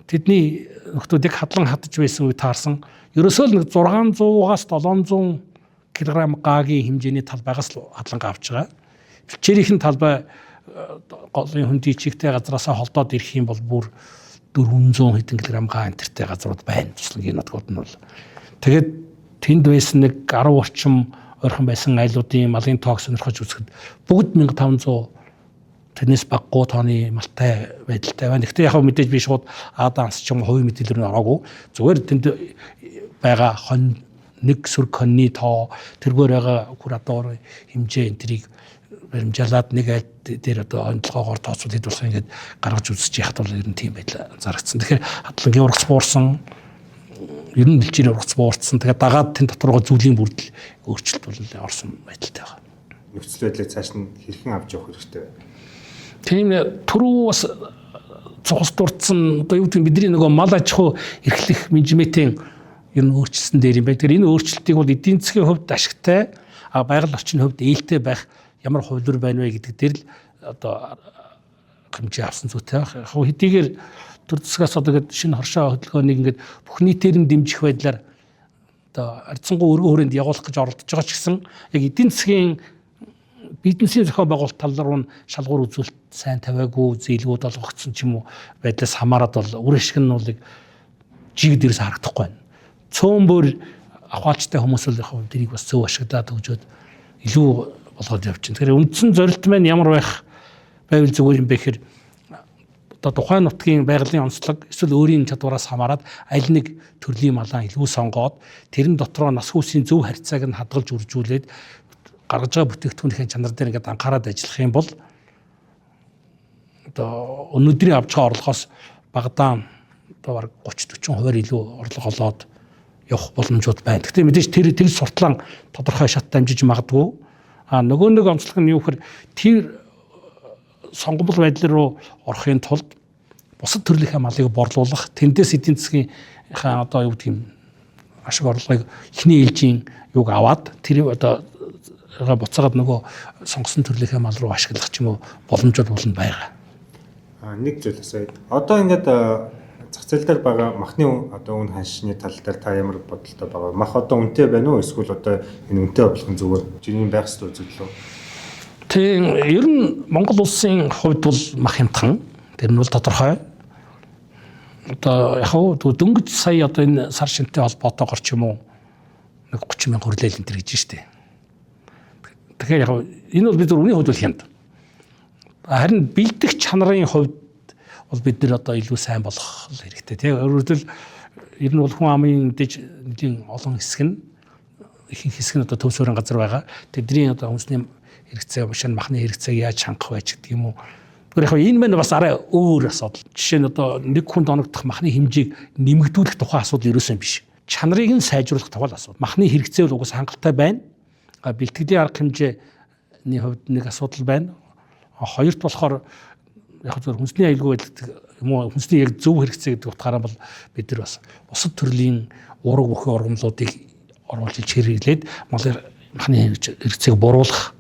тэдний нөхдүүд яг хадлан хадаж байсан үе таарсан. Ерөөсөө л нэг 600-аас 700 кг гагийн хэмжээний талбайгаас л хадлангаа авч байгаа. Бэлчээрийнх нь талбай голын хөндий чигтэй газраасаа холдоод ирэх юм бол бүр 400 хэдэн кг га энтертэй газрууд байна. Туслангийн нутгууд нь бол. Тэгээд тэнд байсан нэг 10 орчим ойрхон байсан айлуудын малын тоог сонирхож үзэхэд бүгд 1500 тэрнээс баггүй тооны малтай байдалтай байна. Гэхдээ яг мэдээж би шууд Аданс ч юм уу хувийн мэдээлэл рүү ороогүй. Зүгээр тэнд байгаа хон нэг сүрг хоньны тоо, тэргээр байгаа куратор хэмжээ энэ тэрийг баримжаалаад нэг айл дээр одоо онцлогоогоор тооцвол хэд болох ингээд гаргаж үзэж яхад бол ер нь тийм байдал зарагдсан. Тэгэхээр хадлангийн ургац буурсан, ер нь бэлчээрийн ургац буурсан. Тэгээд дагаад тэн доторгоо зүйлийн бүрдэл өөрчлөлт бол орсон байдалтай байгаа. Нөхцөл байдлыг цааш нь хэрхэн авч явах хэрэгтэй вэ? Тийм, түрүү бас цухас дурдсан одоо юу гэдэг нь бидний нөгөө мал аж ахуй эрхлэх менежментийн ер нь өөрчилсөн дээр юм байна. Тэгэхээр энэ өөрчлөлтийг бол эдийн засгийн хувьд ашигтай, а байгаль орчны хувьд ээлтэй байх ямар хувилбар байна вэ гэдэг дээр л одоо хэмжээ авсан зүйтэй байх. Яг хэдийгээр төр засгаас одоо ингээд шинэ хоршоо хөдөлгөөнийг ингээд бүх нийтээр нь дэмжих байдлаар одоо харьцангуй өргөн хүрээнд явуулах гэж оролдож байгаа ч гэсэн яг эдийн засгийн бизнесийн зохион байгуулалт тал руу нь шалгуур үзүүлэлт сайн тавиагүй, зээлгүүд олгогдсон ч юм уу байдлаас хамаарат бол үр ашиг нь бол жиг дээрс харагдахгүй байна. Цөөн бүр ахуйлчтай хүмүүс л яг тэрийг бас зөв ашиглаад хөгжөөд илүү болгоод явж байна. Тэгэхээр үндсэн зорилт маань ямар байх байвал зүгээр юм бэ гэхээр одоо тухайн нутгийн байгалийн онцлог эсвэл өөрийн чадвараас хамаарат аль нэг төрлийн малаа илүү сонгоод тэрэн дотроо нас хүүсийн зөв харьцааг нь хадгалж үржүүлээд гаргаж байгаа бүтээгдэхүүнийхээ чанар дээр ингээд анхаарад ажиллах юм бол одоо өнөөдрийн авч байгаа орлогоос багадаан одоо бараг 30 40% илүү орлого олоод явах боломжууд байна. Гэхдээ мэдээж тэр суртлан тодорхой шат дамжиж магадгүй. А нөгөө нэг онцлог нь юу гэхээр тэр сонгомол байдал руу орохын тулд бусад төрлийнхээ малыг борлуулах, тэндээс эдийн засгийнхаа одоо юу гэдэг юм ашиг орлогыг эхний ээлжийн юг аваад тэр одоо буцаагаад нөгөө сонгосон төрлийнхээ мал руу ашиглах ч юм уу боломжууд болно байгаа. Нэг зүйл асууя. Одоо ингээд зах зээл дээр байгаа махны одоо үн ханшны тал дээр та ямар бодолтой байгаа вэ? Мах одоо үнэтэй байна уу? Эсвэл одоо энэ үнэтэй болох нь зүгээр жирийн байх ёстой үзэгдэл үү? Тийм, ер нь Монгол улсын хувьд бол мах хямдхан. Тэр нь бол тодорхой. Одоо яг хөө дөнгөж сая одоо энэ сар шинтэй холбоотойгоор ч юм уу нэг 30 мянга хүрлээл энэ төр гэж штэ. Тэгэхээр яг энэ бол бид нар үнийн хувьд бол хямд. Харин бэлдэх чанарын хувьд бол бид нар одоо илүү сайн болох хэрэгтэй тийм. Өөрөөр хэлбэл ер нь бол хүн амын мэдээж нэлийн олон хэсэг нь ихэнх хэсэг нь одоо төв суурин газар байгаа. Тэдний одоо хүнсний хэрэгцээ, шинэ махны хэрэгцээг яаж хангах вэ гэдэг юм уу. Тэгэхээр яг энэ мань бас арай өөр асуудал. Жишээ нь одоо нэг хүнд оногдох махны хэмжээг нэмэгдүүлэх тухай асуудал ерөөсөн биш. Чанарыг нь сайжруулах тухай асуудал. Махны хэрэгцээ бол угсаа хангалттай байна. Бэлтгэлийн арга хэмжээний хувьд нэг асуудал байна. Хоёрт болохоор яг зөв хүнсний аюулгүй байдал юм уу хүнсний яг зөв хэрэгцээ гэдэг утгаараа бол бид нар бас бусад төрлийн уураг бүхий ургамлуудыг оруулж иж хэрэглээд малын махны хэрэгцээг буруулах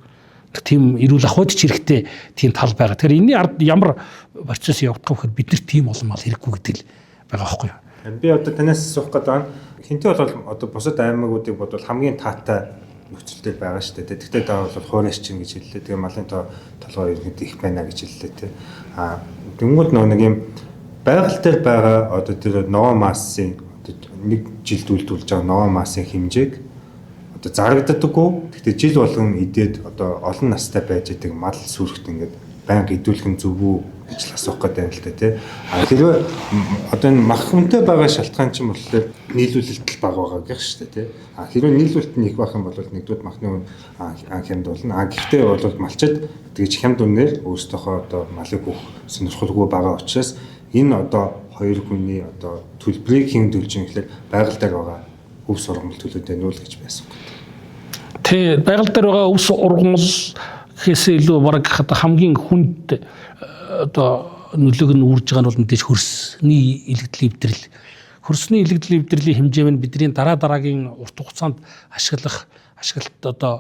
тийм эрүүл ахуйд ч хэрэгтэй тийм тал байгаа. Тэгэхээр энэний ард ямар процесс явагдах вэ гэхээр бид нар тийм олон мал хэрэггүй гэдэг л байгаа байхгүй юу? Би одоо танаас асуух гэдэг нь хинтээ бол одоо бусад аймагуудыг бодвол хамгийн таатай нөхцөл дээр байгаа шүү дээ. Тэгтээ та бол хуурайш чинь гэж хэллээ. Тэгээ малын тоо толгой ерөнхийдөө их байна гэж хэллээ те. А тэнгууд нөгөө нэг юм байгаль дээр байгаа одоо тэр ногоон массын одоо нэг жилд үйлдвэрлэж байгаа ногоон массын хэмжээг одоо зарагддаггүй. Тэгтээ жил болгон идээд одоо олон настай байж байгаа мал сүрхт ингээд байнга идүүлэх нь зөв үү гэж л асуух гэдэг юм л та тий. А хэрвээ одоо энэ мах хүнтэй байгаа шалтгаан чинь болохоор нийлүүлэлт л бага байгаа гэх шүү дээ тий. А хэрвээ нийлүүлэлт нь их байх юм бол нэгдүгээр махны үн хямд болно. А гэхдээ бол малчид тэгж хямд үнээр өөрсдийнхөө одоо малыг өгөх сонирхолгүй байгаа учраас энэ одоо хоёр хүний одоо төлбөрийг хэн төлж юм гэхэлэр байгаль дээр байгаа өв сургамал төлөөд байна уу л гэж байсан. Тий, байгаль дээр байгаа өв ургамал гэхээсээ илүү бараг хамгийн хүнд одоо нөлөөг нь үүрж байгаа нь бол мэдээж хөрсний илэгдэл эвдрэл. Хөрсний илэгдэл эвдрэлийн хэмжээ нь бидний дараа дараагийн урт хугацаанд ашиглах ашиглалт одоо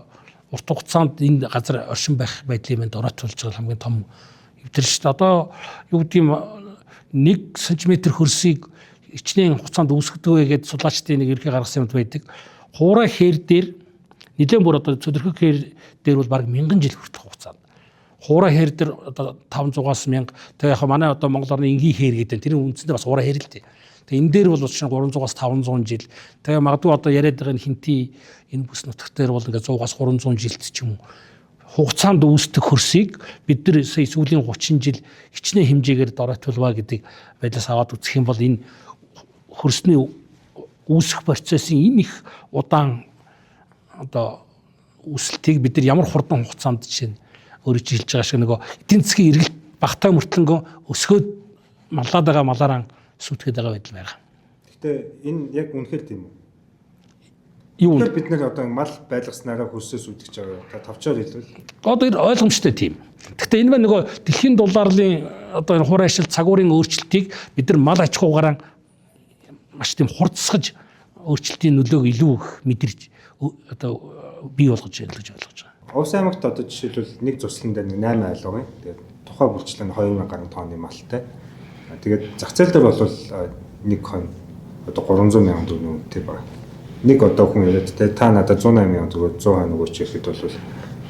урт хугацаанд энэ газар оршин байх байдлын мэнд оройтуулж байгаа хамгийн том эвдрэл шүү дээ. Одоо юу гэдэг юм 1 см хөрсийг хичнээн хугацаанд үүсгэдэг вэ гэдээ судлаачдын нэг ерхий гаргасан юмд байдаг. Хуурай хээр дээр нэлээд бүр одоо цөдөрхөг хээр дээр бол бараг 1000 жил хүртэх хугацаанд. Хуурай хээр дээр одоо 500-аас 1000, тэгээ яг манай одоо Монгол орны энгийн хээр гэдэг тэр үндсэндээ бас хуурай хээр л дээ. Тэгээ энэ дээр бол чинь 300-аас 500 жил. Тэгээ магадгүй одоо яриад байгаа энэ хинти энэ бүс нутаг дээр бол ингээд 100-аас 300 жилт ч юм уу хугацаанд үүсдэг хөрсийг бид нар сая сүүлийн 30 жил хичнээн хэмжээгээр доройтуулва гэдэг байдлаас аваад үзэх юм бол энэ хөрсний үүсэх процессын энэ их удаан одоо үүсэлтийг бид нар ямар хурдан хугацаанд жишээ нь өөрөө чи хэлж байгаа шиг нөгөө эдийн засгийн эргэлт багтаа мөртлөнгөө өсгөөд маллаад байгаа малаараа сүйтгэхэд байгаа байдал байгаа. Гэхдээ энэ яг үнэхээр тийм үү? Юу Тэгэхээр бид нэр одоо мал байлгаснараа хөрсөө сүйтгэж байгаа. Та товчоор хэлбэл одоо энэ ойлгомжтой тийм. Гэхдээ энэ маань нөгөө дэлхийн долларын одоо энэ хур ашил цагуурын өөрчлөлтийг бид нар мал аж ахуйгаараа маш тийм хурцсгаж өөрчлөлтийн нөлөөг илүү их мэдэрч одоо бий болгож байна гэж ойлгож байгаа. Увс аймагт одоо жишээлбэл нэг зуслан дээр нэг 8 айл байгаа юм. Тэгээд тухай бүрчлэл нь 2000 гаруй тонны малтай. Тэгээд зах зээл дээр бол нэг хон одоо 300 мянган төгрөг үнэтэй байна. Нэг одоо хүн яриад те та надад 180 мянган төгрөг 100 хон өгөөч гэхэд бол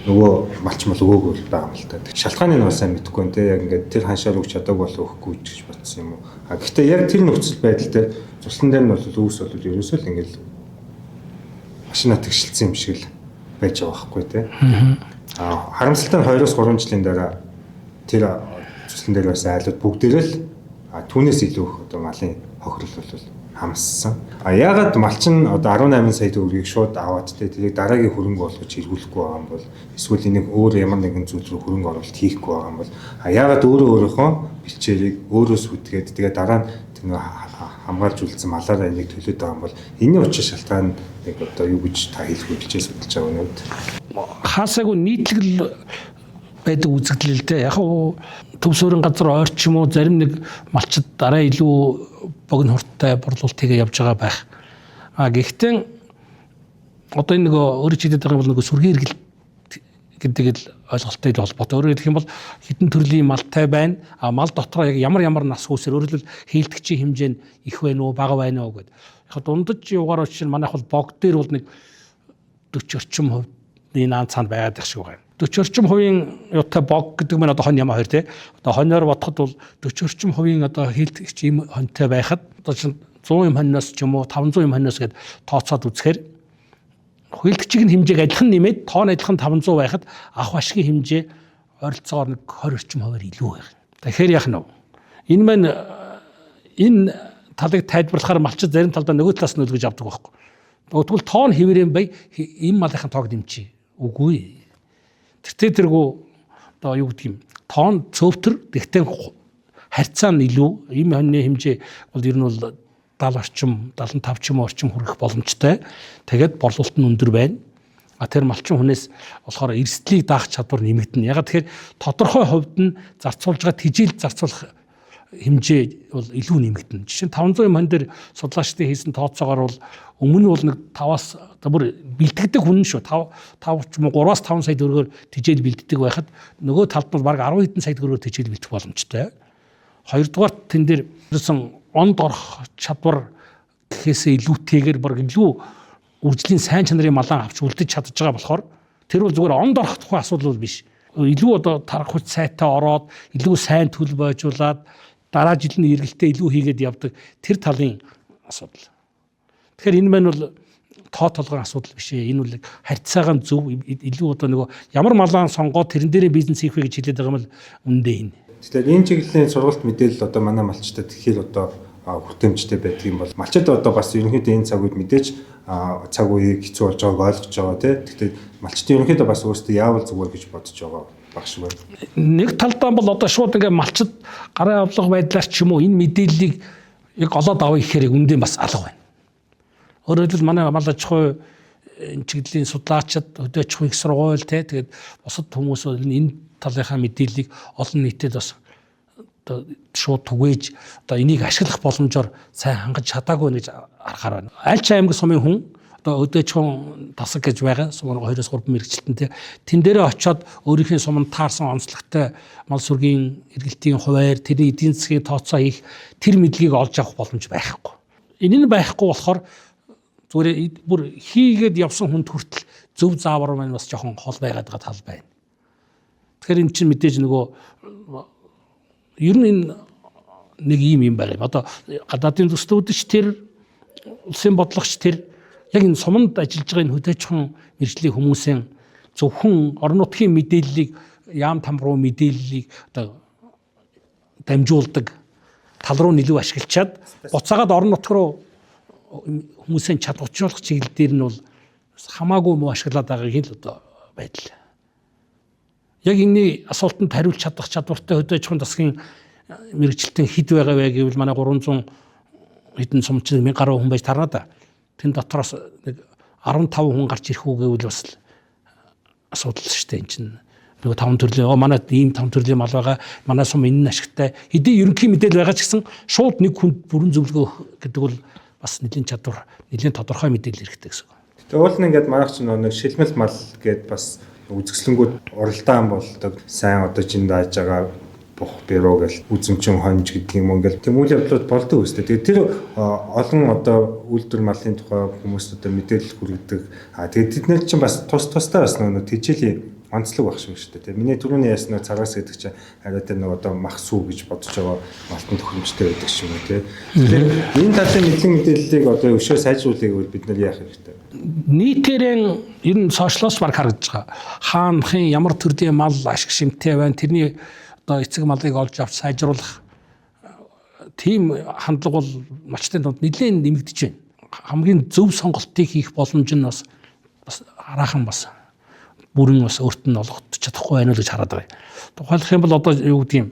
нөгөө малч мал өгөөгүй л байгаа юм л та. Шалтгааны нь бас сайн мэдэхгүй нэ те яг ингээд тэр ханшаар өгч чадаагүй бол өгөхгүй гэж бодсон юм уу. А гэхдээ яг тэр нөхцөл байдал дээр зуслан дээр нь бол үүс бол ерөөсөө л ингээд машина тэгшилсэн юм шиг л байж байгаа байхгүй те. А харамсалтай нь 2-3 жилийн дараа тэр цэцлэн дээр байсан айлууд бүгдээрээ л түүнээс илүү их одоо малын хохирол бол хамссан. А яагаад малчин одоо 18 сая төгрөгийг шууд аваад те тэрийг дараагийн хөрөнгө олгож эргүүлэхгүй байгаа юм бол эсвэл энийг өөр ямар нэгэн зүйл рүү хөрөнгө оруулалт хийхгүй байгаа юм бол а яагаад өөрөө өөрийнхөө бэлчээрийг өөрөө сүтгээд тэгээ дараа нь тэр нэг хамгаалж үлдсэн малаараа энийг төлөөд байгаа юм бол энэний учир шалтгаан нэг одоо юу гэж та хэлэх вэ бэлчээр судалж байгаа өнөөд Хаасаагүй нийтлэгэл байдаг үзэгдэл л дээ. Яг уу төв суурин газар ойр ч юм уу зарим нэг малчид арай илүү богино хурдтай борлуулалт хийгээ явж байгаа байх. А гэхдээ одоо энэ нөгөө өөрөө чиглээд байгаа юм бол нөгөө сүргийн эргэлт гэдэг л ойлголттой л холбоотой. Өөрөөр хэлэх юм бол хэдэн төрлийн малтай байна. А мал дотроо яг ямар ямар нас хүүсэр өөрөөр хэлбэл хийлдэгчийн хэмжээ нь их байна уу, бага байна уу гэдэг. Яг дундаж юугаар чинь манайх бол бог дээр бол нэг 40 орчим хувийн наан цаанд байгаад их шиг байна. 40 орчим хувийн юутай бог гэдэг маань одоо хон ямаа хоёр тий. Одоо хоньоор бодоход бол 40 орчим хувийн одоо хийлдэгч ийм хонтой байхад одоо чинь 100 юм хоньноос ч юм уу 500 юм хоньноос гээд тооцоод үзэхээр хуйлдчийн хэмжээг адилхан нэмээд тоон адилхан 500 байхад авах ашигын хэмжээ ойролцоогоор нэг 20 орчим хувиар илүү байх. Тэгэхээр яах нь вэ? Энэ маань энэ талыг тайлбарлахаар малчид зарим талдаа нөгөө талаас нь үлгэж авдаг байхгүй. Тэгвэл тоон хэвээрэн бай энэ малынхын тоог нэмчи. Үгүй. Тэртээ тэргүй одоо юу гэдэг юм. Тоон цөвтөр тэгтээ харьцаа нь илүү ийм хоньны хэмжээ бол ер нь бол 70 орчим 75 ч юм орчим хүрэх боломжтой. Тэгээд борлуулалт нь өндөр байна. А тэр малчин хүнээс болохоор эрсдлийг даах чадвар нэмэгдэнэ. Ягаад тэгэхээр тодорхой хувьд нь зарцуулж байгаа тэжээл зарцуулах хэмжээ бол илүү нэмэгдэнэ. Жишээ нь 500 юм хон дээр судлаачдын хийсэн тооцоогоор бол өмнө нь бол нэг 5-аас одоо бүр бэлтгэдэг хүн шүү. 5 5 ч юм уу 3-аас 5 сая төгрөгөөр тэжээл бэлддэг байхад нөгөө талд нь бол бараг 10 хэдэн сая төгрөгөөр тэжээл бэлтгэх боломжтой. Хоёрдугаар тэн дээр ерөөсөн онд орох чадвар гэхээсээ илүүтэйгээр бараг илүү үржлийн сайн чанарын малан авч үлдэж чадж байгаа болохоор тэр бол зүгээр онд орох тухай асуудал бол биш. Илүү одоо тарах хүч сайтай ороод илүү сайн төл бойжуулаад дараа жил нь эргэлтээ илүү хийгээд явдаг тэр талын асуудал. Тэгэхээр энэ маань бол тоо толгойн асуудал биш ээ. Энэ бол харьцаагаан зөв илүү одоо нөгөө ямар малаан сонгоод тэрэн дээрээ бизнес хийх вэ гэж хэлээд байгаа юм бол үндэ энэ. Тэгэхээр энэ чиглэлийн сургалт мэдээлэл одоо манай малчтад тэгэхээр одоо хүртээмжтэй байдаг юм бол малчид одоо бас ерөнхийдөө энэ цаг үед мэдээж цаг үеийг хэцүү болж байгааг ойлгож байгаа тий. Гэхдээ малчдын ерөнхийдөө бас өөрсдөө яавал зүгээр гэж бодож байгаа баг шиг байна. Нэг талдаа бол одоо шууд ингээ малчид гарын авлага байдлаар ч юм уу энэ мэдээллийг яг олоод авъя гэхээр үндэ бас алга байна. Өөрөөр хэлбэл манай мал аж ахуй энэ чиглэлийн судлаачид хөдөө аж ахуйн их сургууль те тэгээд бусад хүмүүс бол энэ талынхаа мэдээллийг олон нийтэд бас одоо шууд түгээж одоо энийг ашиглах боломжоор сайн хангаж чадаагүй гэж харахаар байна. Аль ч аймаг сумын хүн одоо өдөө чон тасаг гэж байгаа сум 2-3 мэрэгчлэлтэн те тэн дээрээ очиод өөрийнхөө суманд таарсан онцлогтой мал сүргийн эргэлтийн хуваар тэрний эдийн засгийн тооцоо хийх тэр мэдлэгийг олж авах боломж байхгүй. Энэ нь байхгүй болохоор зүгээр бүр хийгээд явсан хүнд хүртэл зөв заавар маань бас жоохон хол байгаад байгаа тал байна. Тэгэхээр эн чинь мэдээж нөгөө ер нь энэ Нэг ийм юм байгаа юм. Одоо гадаадын төслүүд ч тэр улсын бодлогоч тэр яг энэ суманд ажиллаж байгаа энэ хөдөө аж ахуйн мэргэжлийн хүмүүсийн зөвхөн орон нутгийн мэдээллийг яам там руу мэдээллийг одоо дамжуулдаг тал руу нэлүү ашиглачаад буцаагаад орон нутг руу хүмүүсийн чадварчуулах чиглэл дээр нь бол хамаагүй муу ашиглаад байгааг л одоо байдал. Яг энэний асуултанд хариулж чадах чадвартай хөдөө аж ахуйн засгийн мэргэжилтэн хэд байгаа вэ гэвэл манай 300 хэдэн сумчин 1000 гаруй хүн байж тарна да. Тэн дотроос нэг 15 хүн гарч ирэх үү гэвэл бас л асуудал шүү дээ энэ чинь. Нөгөө таван төрлийн манай ийм таван төрлийн мал байгаа. Манай сум энэ нь ашигтай. Хэдий ерөнхий мэдээлэл байгаа ч гэсэн шууд нэг хүнд бүрэн зөвлөгөө өгөх гэдэг бол бас нэлийн чадвар, нэлийн тодорхой мэдээлэл хэрэгтэй гэсэн үг. Тэгээ уул нь ингээд манайх чинь нэг шилмэл мал гээд бас үзэсгэлэнгүүд уралдаан болдог. Сайн одоо чин дааж байгаа бух бэрүү гэл үзэмчин хонж гэдэг юм ингээл тийм үйл явдлууд болдог үстэй. Тэгээд тэр олон одоо үйлдвэр малын тухай хүмүүст одоо мэдээлэл хүргэдэг. А тэгээд тэд нар чинь бас тус тустай бас нөгөө тэжээлийн онцлог байх шиг шүү дээ. Миний түрүүний ясна цагаас гэдэг чинь арай тэр нөгөө одоо мах сүү гэж бодож байгаа малтан төхөөрөмжтэй байдаг ч юм уу тий. Тэгэхээр энэ талын мэдлэг мэдээллийг одоо өшөө сайжруулахыг бол бид нар яах хэрэгтэй? Нийтээрэн ер нь сошиалоос баг харагдаж байгаа. Хаанхын ямар төрлийн мал ашиг шимтэй байна. Тэрний одоо эцэг малыг олж авч сайжруулах тийм хандлага бол малчдын дунд нэлээд нэмэгдэж байна. Хамгийн зөв сонголтыг хийх боломж нь бас хараахан бас бүрэн бас өөрт нь олгогдож чадахгүй байна уу гэж хараад байгаа. Тухайлах юм бол одоо юу гэдэг юм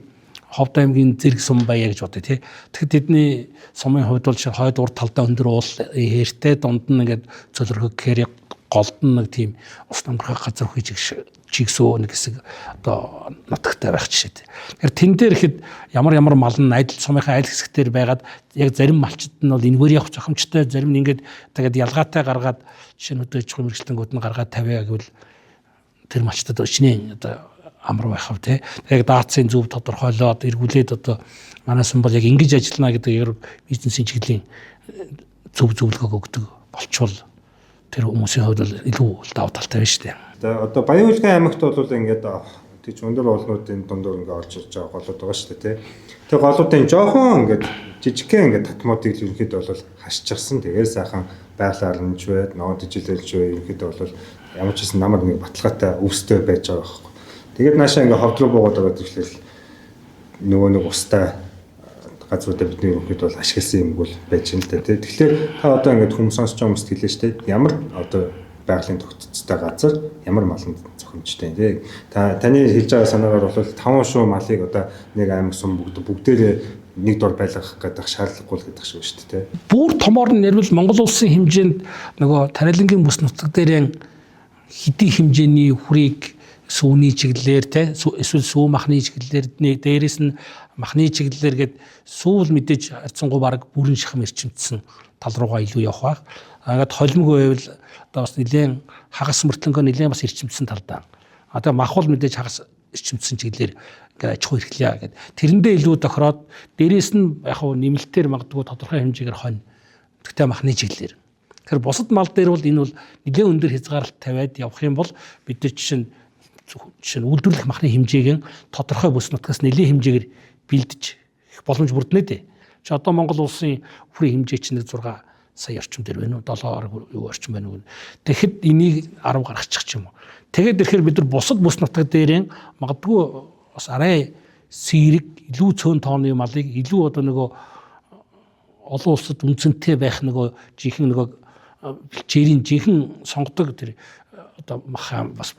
Ховд аймгийн зэрэг сум баяа гэж бодъё тий. Тэгэхэд тэдний сумын хувьд бол хойд урд талдаа өндөр уул хээртэй дунд нь ингээд цөлрөхөг гэхээр голд нь нэг тийм ус намрах газар хүй чигсөө нэг хэсэг одоо нутагтай байх жишээтэй. Тэгэхээр тэн дээр ихэд ямар ямар мал нь адил сумынхаа аль хэсэгтэр байгаад яг зарим малчид нь бол энэгээр явах зохимжтой, зарим нь ингээд тэгээд ялгаатай гаргаад жишээ нь хөдөө аж ахуйн мэргэжилтэнгүүд нь гаргаад тавиа гэвэл тэр малчдад өчнөө одоо амар байх вэ те. Яг даацын зөв тодорхойлоод эргүүлээд одоо манай сум бол яг ингэж ажиллана гэдэг яг бизнесийн чиглэлийн зөв зөвлөгөөг өгдөг болчвол тэр хүмүүсийн хувьд бол илүү давуу талтай байна шүү дээ. Одоо Баян-Хүлгэн аймагт бол ингээд тийч өндөр уулнуудын дундуур ингээд орж ирж байгаа голууд байгаа шүү дээ тий. Тэр голуудын жоохон ингээд жижигхэн ингээд татмуудыг л ерөнхийдөө бол хашчихсан. Тэгээд сайхан байгаль аранж байд, ногоон тэжээлж бай ерөнхийдөө бол ямар ч гэсэн намар нэг баталгаатай өвстэй байж байгаа байхгүй. Тэгээд наашаа ингээд ховд руу буугаад байгаа гэхлээр нөгөө нэг устай газруудаа бидний ерөнхийдөө бол ашигласан юм бол байж юм л да тий. Тэгэхээр та одоо ингээд хүмүүс сонсож байгаа хүмүүст хэлээ шүү дээ. Ямар одоо байгалийн тогтцтой газар ямар маланд зохимжтой тий. Та таны хэлж байгаа санаагаар бол 5 шувуу малыг одоо нэг аймаг сум бүгдээрээ нэг дор байлгах гэдэг шаардлагагүй л гэдэг шиг шүү дээ тий. Бүр томоор нь ярил Монгол улсын хэмжээнд нөгөө тариалангийн бүс нутаг дээрэн хэдий хэмжээний хүрийг сүүний чиглэлээр те эсвэл сүү махны чиглэлээр дээрээс нь махны чиглэлээр гээд сүүл мэдээж харьцангуй баг бүрэн шахам эрчимдсэн тал руугаа илүү явах байх. Ингээд холимгүй байвал одоо бас нэлээд хагас мөртлөнгөө нэлээд бас эрчимдсэн талдаа. А тэгээ мах бол мэдээж хагас эрчимдсэн чиглэлээр ингээд аж ахуй эрхлэе гэд. Тэрэндээ илүү тохироод дээрээс нь яг хуу нэмэлтээр магадгүй тодорхой хэмжээгээр хонь. Тэгтээ махны чиглэлээр. Тэгэхээр бусад мал дээр бол энэ бол нэлээд өндөр хязгаарлалт тавиад явах юм бол бид нар жишээ нь үйлдвэрлэх махны хэмжээг тодорхой бүс нутгаас нэлээд хэмжээгээр бэлдэж их боломж бүрднэ дээ. Чи одоо Монгол улсын үхрийн хэмжээ чинь 6 сая орчим дээр байна уу? 7 юу орчим байна уу? Тэгэхэд энийг 10 гаргачих ч юм уу. Тэгээд ирэхээр бид нар бусад бүс нутаг дээрэн магадгүй бас арай сэрэг илүү цөөн тооны малыг илүү одоо нөгөө олон улсад үнцэнтэй байх нөгөө жинхэнэ нөгөө бэлчээрийн жинхэнэ сонгодог тэр одоо мах бас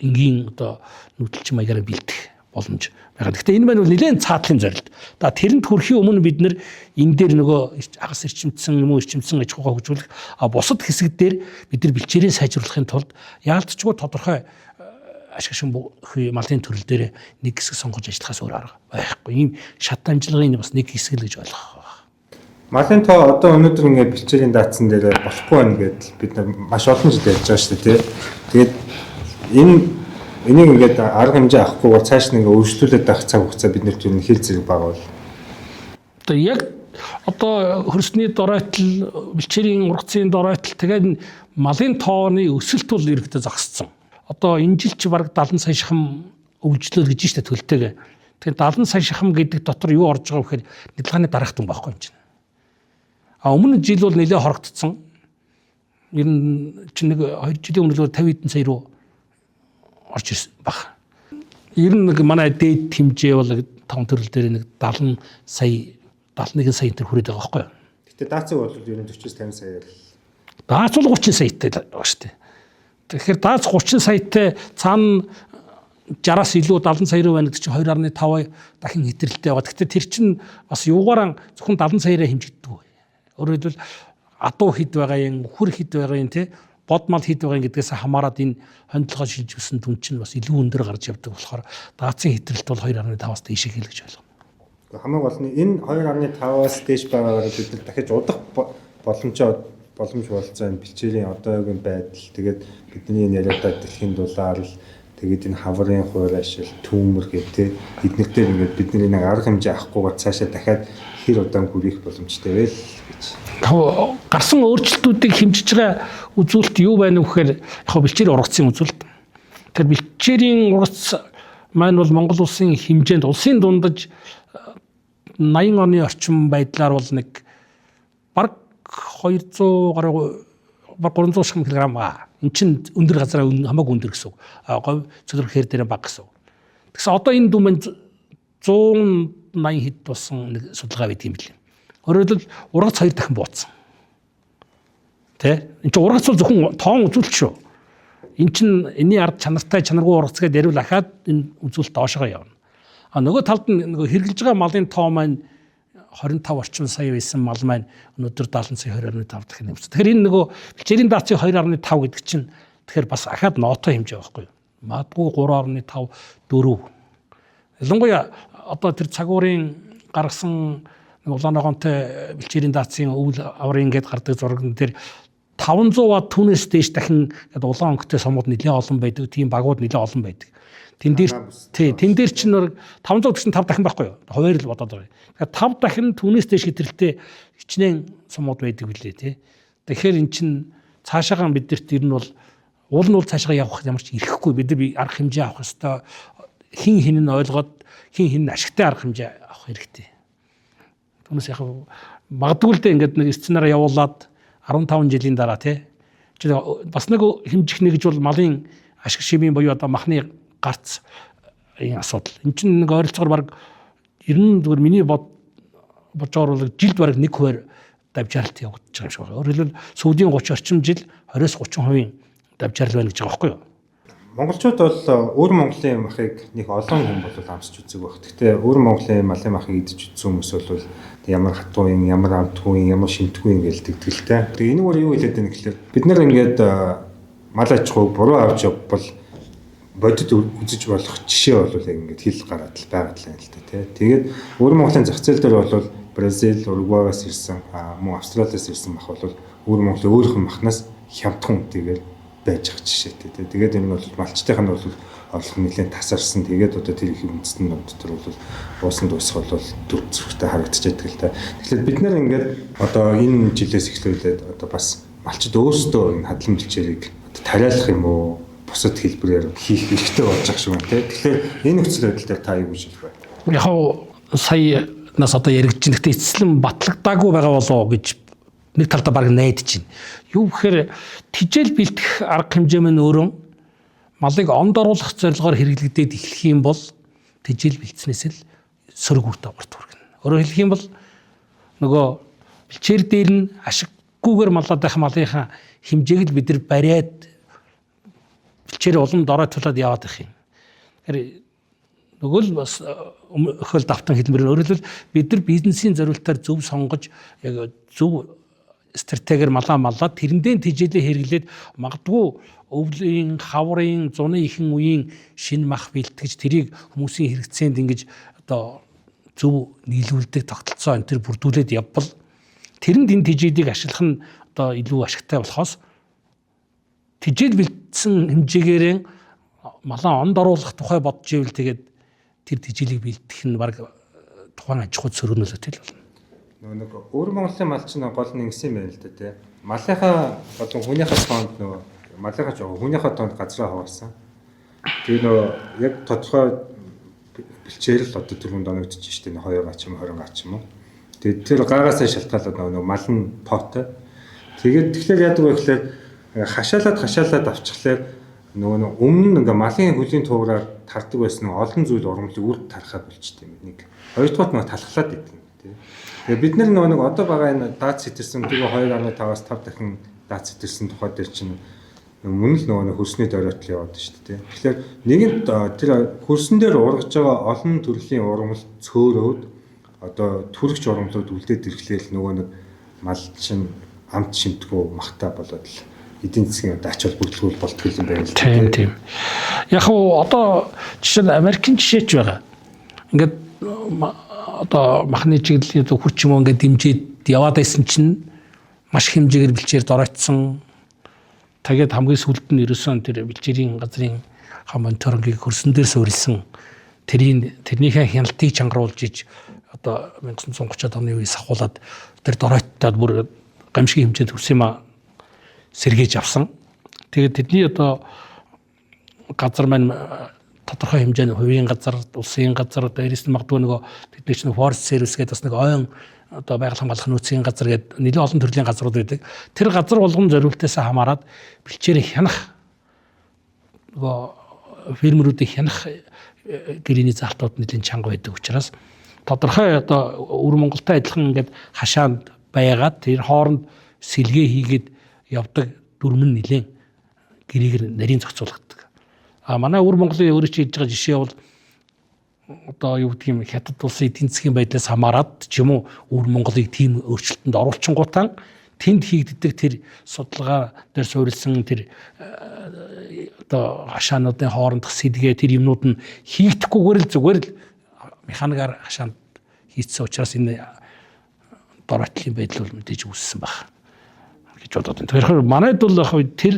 энгийн одоо нүүдэлчин маягаараа бэлдэх боломж байгаа. Гэхдээ энэ маань бол нэлээд цаатлын зорилт. За тэрэнд хүрэхийн өмнө бид нэр энэ дээр нөгөө хагас эрчимдсэн юм уу эрчимдсэн аж ахуйгаа хөгжүүлэх, а бусад хэсэг дээр бид нар бэлчээрээ сайжруулахын тулд яалтчгүй тодорхой ашиг шин малын төрөл дээр нэг хэсэг сонгож ажиллахаас өөр арга байхгүй. Ийм шат амжилгын бас нэг хэсэг л гэж ойлгох байх. Малын тоо одоо өнөөдөр ингээд бэлчээрийн даатсан дээр болохгүй байна гэдэл бид нар маш олон жил ярьж байгаа шүү дээ, тий. Тэгээд энийг ингээд арга хэмжээ авахгүйгээр цааш нь ингээд өөрчлүүлээд байх цаг хугацаа бид нарт юу н хэл зэрэг байгаа бол. Одоо яг одоо хөрсний доройтол, бэлчээрийн ургацын доройтол тэгээд малын тооны өсөлт бол ерөнхийдөө зогссон. Одоо энэ жил чи бараг 70 сая шахам өвжлөө гэж штэ төлтэйгээ. Тэгэхээр 70 сая шахам гэдэг дотор юу орж байгаа вэ гэхээр нялгааны дараах дүн байхгүй юм чинь. А өмнө жил бол нэлээ хорогдсон. Ер нь чинь нэг 2 жилийн өмнө л 50 хэдэн сая руу орж ирсэн баг. Ер нь нэг манай дээд хэмжээ бол 5 төрөл дээр нэг 70 сая 71 сая энэ төр хүрээд байгаа байхгүй юу? Гэтэ даацыг бол ер нь 40-50 сая л. Даац бол 30 саятай байгаа шүү дээ. Тэгэхээр даац 30 саятай цаана 60-аас илүү 70 сая руу байна гэдэг чинь 2.5 дахин хэтрэлтэй байгаа. Гэхдээ тэр чинь бас юугаараа зөвхөн 70 саяараа хэмжигддэг. Өөрөөр хэлбэл адуу хэд байгаа юм, үхэр хэд байгаа юм те, бод мал хэд байгаа юм гэдгээс хамаарат энэ хоньдлогоо шилжүүлсэн дүн чинь бас илүү өндөр гарч явдаг болохоор даацын хэтрэлт бол 2.5-аас дээш хэл гэж ойлгоно. Хамгийн гол нь энэ 2.5-аас дээш байгаагаар бид нар дахиж удах боломж болцоо энэ бэлчээрийн одоогийн байдал, тэгээд бидний энэ яриадаа дэлхийн дулаар л, тэгээд энэ хаврын хуур ашил, түүмэр гэх те, эднэр дээр ингээд бидний нэг арга хэмжээ авахгүйгээр цаашаа дахиад хэр удаан хүрэх боломжтой вэ л гэж. Гарсан өөрчлөлтүүдийг хэмжиж байгаа үзүүлэлт юу байна вэ гэхээр яг бэлчээр ургацын үзүүлэлт. Тэгэхээр бэлчээрийн ургац маань бол Монгол улсын хэмжээнд улсын дундаж 80 оны орчим байдлаар бол нэг бараг 200 гаруй 300 шахам килограмм ба. Эн чинь өндөр газараа хамаагүй өндөр гэсэн үг. Говь цөлрөх хэр дээр бага гэсэн үг. Тэгсэн одоо энэ дүн маань 180 хэд болсон нэг судалгаа байдаг юм билээ. Өөрөөр хэлбэл ургац 2 дахин бууцсан. Тэ? Энд чинь ургац бол зөвхөн тоон үзүүлэлт шүү. Эн чинь энэний ард чанартай чанаргүй ургац гэдээ ярил ахаад энэ үзүүлэлт доошогоо явна. А нөгөө талд нь нөгөө хэрглэж байгаа малын тоо маань 25 орчим сая байсан мал маань өнөөдөр 70 сая 20.5 дахин нэмсэн. Тэгэхээр энэ нөгөө бэлчээрийн даацын 2.5 гэдэг чинь тэгэхээр бас ахаад ноото хэмжээ байхгүй юу? Магадгүй 3.5 4. Ялангуяа одоо тэр цагуурын гаргасан улаан ногоонтой бэлчээрийн даацын өвөл аврын гээд гардаг зурагн дээр 500 ватт түүнээс дээш дахин гээд улаан өнгөтэй сумууд нэлээд олон байдаг. Тийм багууд нэлээд олон байдаг. Тэн дээр тий, тэн дээр чинь 545 дахин байхгүй юу? Хуваар л бодоод байгаа. Тэгэхээр 5 дахин түүнээс дээш хэтрэлтэй хичнээн сумууд байдаг билээ тий. Тэгэхээр эн чинь цаашаагаа бидэрт ер нь бол уул нь бол цаашаа явах ямар ч эрхгүй. Бид нар арга хэмжээ авах ёстой. Хин хин нь ойлгоод хин хин нь ашигтай арга хэмжээ авах хэрэгтэй. Түүнээс яг магадгүй л дээ ингээд нэг сценараа явуулаад 15 жилийн дараа тий. Бас нэг хэмжих нэг гэж бол малын ашиг шимийн буюу одоо махны гарц энэ асуудал. Энд чинь нэг ойролцоогоор баг ер нь зүгээр миний бодож бол жилд бараг 1% давжаалт явагдаж байгаа юм шиг байна. Өөрөөр хэлбэл сүүлийн 30 орчим жил 20-30% давжаал байна гэж байгаа байхгүй юу? Монголчууд бол өвөр Монголын махыг нэг олон хүн бол амсч үзег баг. Гэхдээ өвөр Монголын малын махыг идэж үзсэн хүмүүс бол ямар хатуу юм, ямар амтгүй юм, ямар шинтгүй юм гэж тэгдэг л тэ. Тэгээ энэ өөр юу хэлээд байна гэхэлэр бид нар ингээд мал аж ахуйг буруу авч явбал бодит үзэж болох жишээ бол яг ингээд хил гараад л байгаад л байна л та тий. Тэгээд өвөр Монголын зах зээл дээр бол Бразил, Уругвайгаас ирсэн, мөн Австралиас ирсэн мах бол өвөр Монголын өөрийнх нь махнаас хямдхан үнэтэйгээр байж байгаа жишээтэй тий. Тэгээд энэ нь бол малчтынх нь бол орлого нэлээд тасарсан. Тэгээд одоо тэр их үндэстэн дотор бол уусан дуусах бол дүр зургтай харагдчихэдэг л та. Тэгэхээр бид нэр ингээд одоо энэ жилээс эхлүүлээд одоо бас малчид өөрсдөө энэ хадлан бэлчээрийг одоо тариалах юм уу? Бусад хэлбэрээр хийх эрхтэй болж байгаа шиг байна тий. Тэгэхээр энэ нөхцөл байдал дээр та юу гэж хэлэх вэ? Яг сая нас одоо яригдж байна. Гэхдээ эцэслэн батлагдаагүй байгаа болоо гэж нэг талдаа баг найдаж байна. Юу гэхээр тижэл бэлтгэх арга хэмжээ мань өөрөө малыг онд оруулах зорилгоор хэрэглэгдээд эхлэх юм бол тижэл бэлтснээс л сөрөг үрт аварт хүргэнэ. Өөрөөр хэлэх юм бол нөгөө бэлчээр дээр нь ашиггүйгээр маллаад байх малынхаа хэмжээг л бид нар бариад бэлчээр улам дорой тулаад яваад их юм. Тэгэхээр нөгөө л бас өхөл давтан хэлмээр нь өөрөөр хэлбэл бид нар бизнесийн зорилтоор зөв сонгож яг зөв стратегиэр малаа маллаад тэрэндээ тижээлээ хэрэглээд магадгүй өвлийн, хаврын, зуны ихэн үеийн шинэ мах бэлтгэж тэрийг хүмүүсийн хэрэгцээнд ингэж одоо зөв нийлүүлдэг тогтолцоо энэ төр бүрдүүлээд явбал тэрэнд энэ тижээлийг ашиглах нь одоо илүү ашигтай болохоос тижээл бэлдсэн хэмжээгээр малаа онд оруулах тухай бодож ивэл тэгээд тэр тижээлийг бэлтгэх нь баг тухайн аж ахуйд сөрөг нөлөөтэй л болно. Нөгөө нэг өвөр Монголын мал чинь гол нь ингэсэн юм байна л да тий. Малынхаа болон хүнийхээ тоонд нөгөө малынхаа жоо хүнийхээ тоонд газраа хуваасан. Тэгээ нөгөө яг тодорхой бэлчээр л одоо түрүүнд оногдож штэ 2 га ч юм 20 га ч юм уу. Тэгээд тэр гагаасаа шалтгаалаад нөгөө мал нь тоотой. Тэгээд тэгэхээр яадаг вэ гэхээр хашаалаад авчихлаар нөгөө өмнө нь ингээ малын хөлийн туураар тардаг байсан олон зүйл ургамлыг үр тархаа болчт юм нэг. Хоёрдугаарт нөгөө талхлаад идэв юм тий. Тэгээ бид нар нөгөө нэг одоо байгаа энэ дац сэтэрсэн тэгээ 2.5-аас 5 дахин дац сэтэрсэн тухай дээр чинь мөн л нөгөө хөрсний доройтол яваад шүү дээ. Тэгэхээр нэгэнт тэр хөрсөн дээр ургаж байгаа олон төрлийн ургамал цөөрөөд одоо түрэгч ургамлууд үлдээд ирэхлээр нөгөө нэг мал чинь амт шимтгүү махта болоод л эдийн засгийн одоо ач холбогдолгүй болдгоо юм байна л тийм тийм. Яг уу одоо жишээ нь Америкийн жишээч байгаа. Ингээд одоо махны чиглэлийн хурц юм ингээд дэмжиж яваад байсан чинь маш хэмжээгээр бэлчээр доройтсон. Тэгээд хамгийн сүүлд нь ерөөсөн тэр бэлчээрийн газрын хам мониторингийг хөрсөн дээр суурилсан тэрнийхээ хяналтыг чангаруулж иж одоо 1930-ад оны үеэс ахуулаад тэр доройттод бүр гамшигын хэмжээнд хүрсэн юм а сэргээж авсан. Тэгээд тэдний одоо газар маань тодорхой хэмжээний хувийн газар, улсын газар, дээрээс нь магадгүй нөгөө тэдний чинь Forest Service гэдэг бас нэг ойн одоо байгаль хамгаалах нөөцийн газар гэдэг нэлээд олон төрлийн газрууд байдаг. Тэр газар болгон зориултаас хамаарат бэлчээрээ хянах нөгөө фермерүүдийг хянах гэрээний заалтууд нэлээд чанга байдаг учраас тодорхой одоо өвөр Монголтой адилхан ингээд хашаанд байгаад тэр хооронд сэлгээ хийгээд явдаг дүрм нь нэлээд гэрээгээр нарийн зохицуулагддаг. А манай өвөр Монголын өөрөө чи хийж байгаа жишээ бол одоо юу гэдэг юм хятад улсын эдийн засгийн байдлаас хамаарат ч юм уу өвөр Монголыг тийм өөрчлөлтөнд оруулчингуутаа тэнд хийгддэг тэр судалгаа дээр суурилсан тэр одоо хашаануудын хоорондох сэлгээ тэр юмнууд нь хийгдэхгүйгээр л зүгээр л механикаар хашаанд хийцсэн учраас энэ доройтлын байдал бол мэдээж үүссэн баг гэж бодоод байна. Тэгэхээр манайд бол яг тэр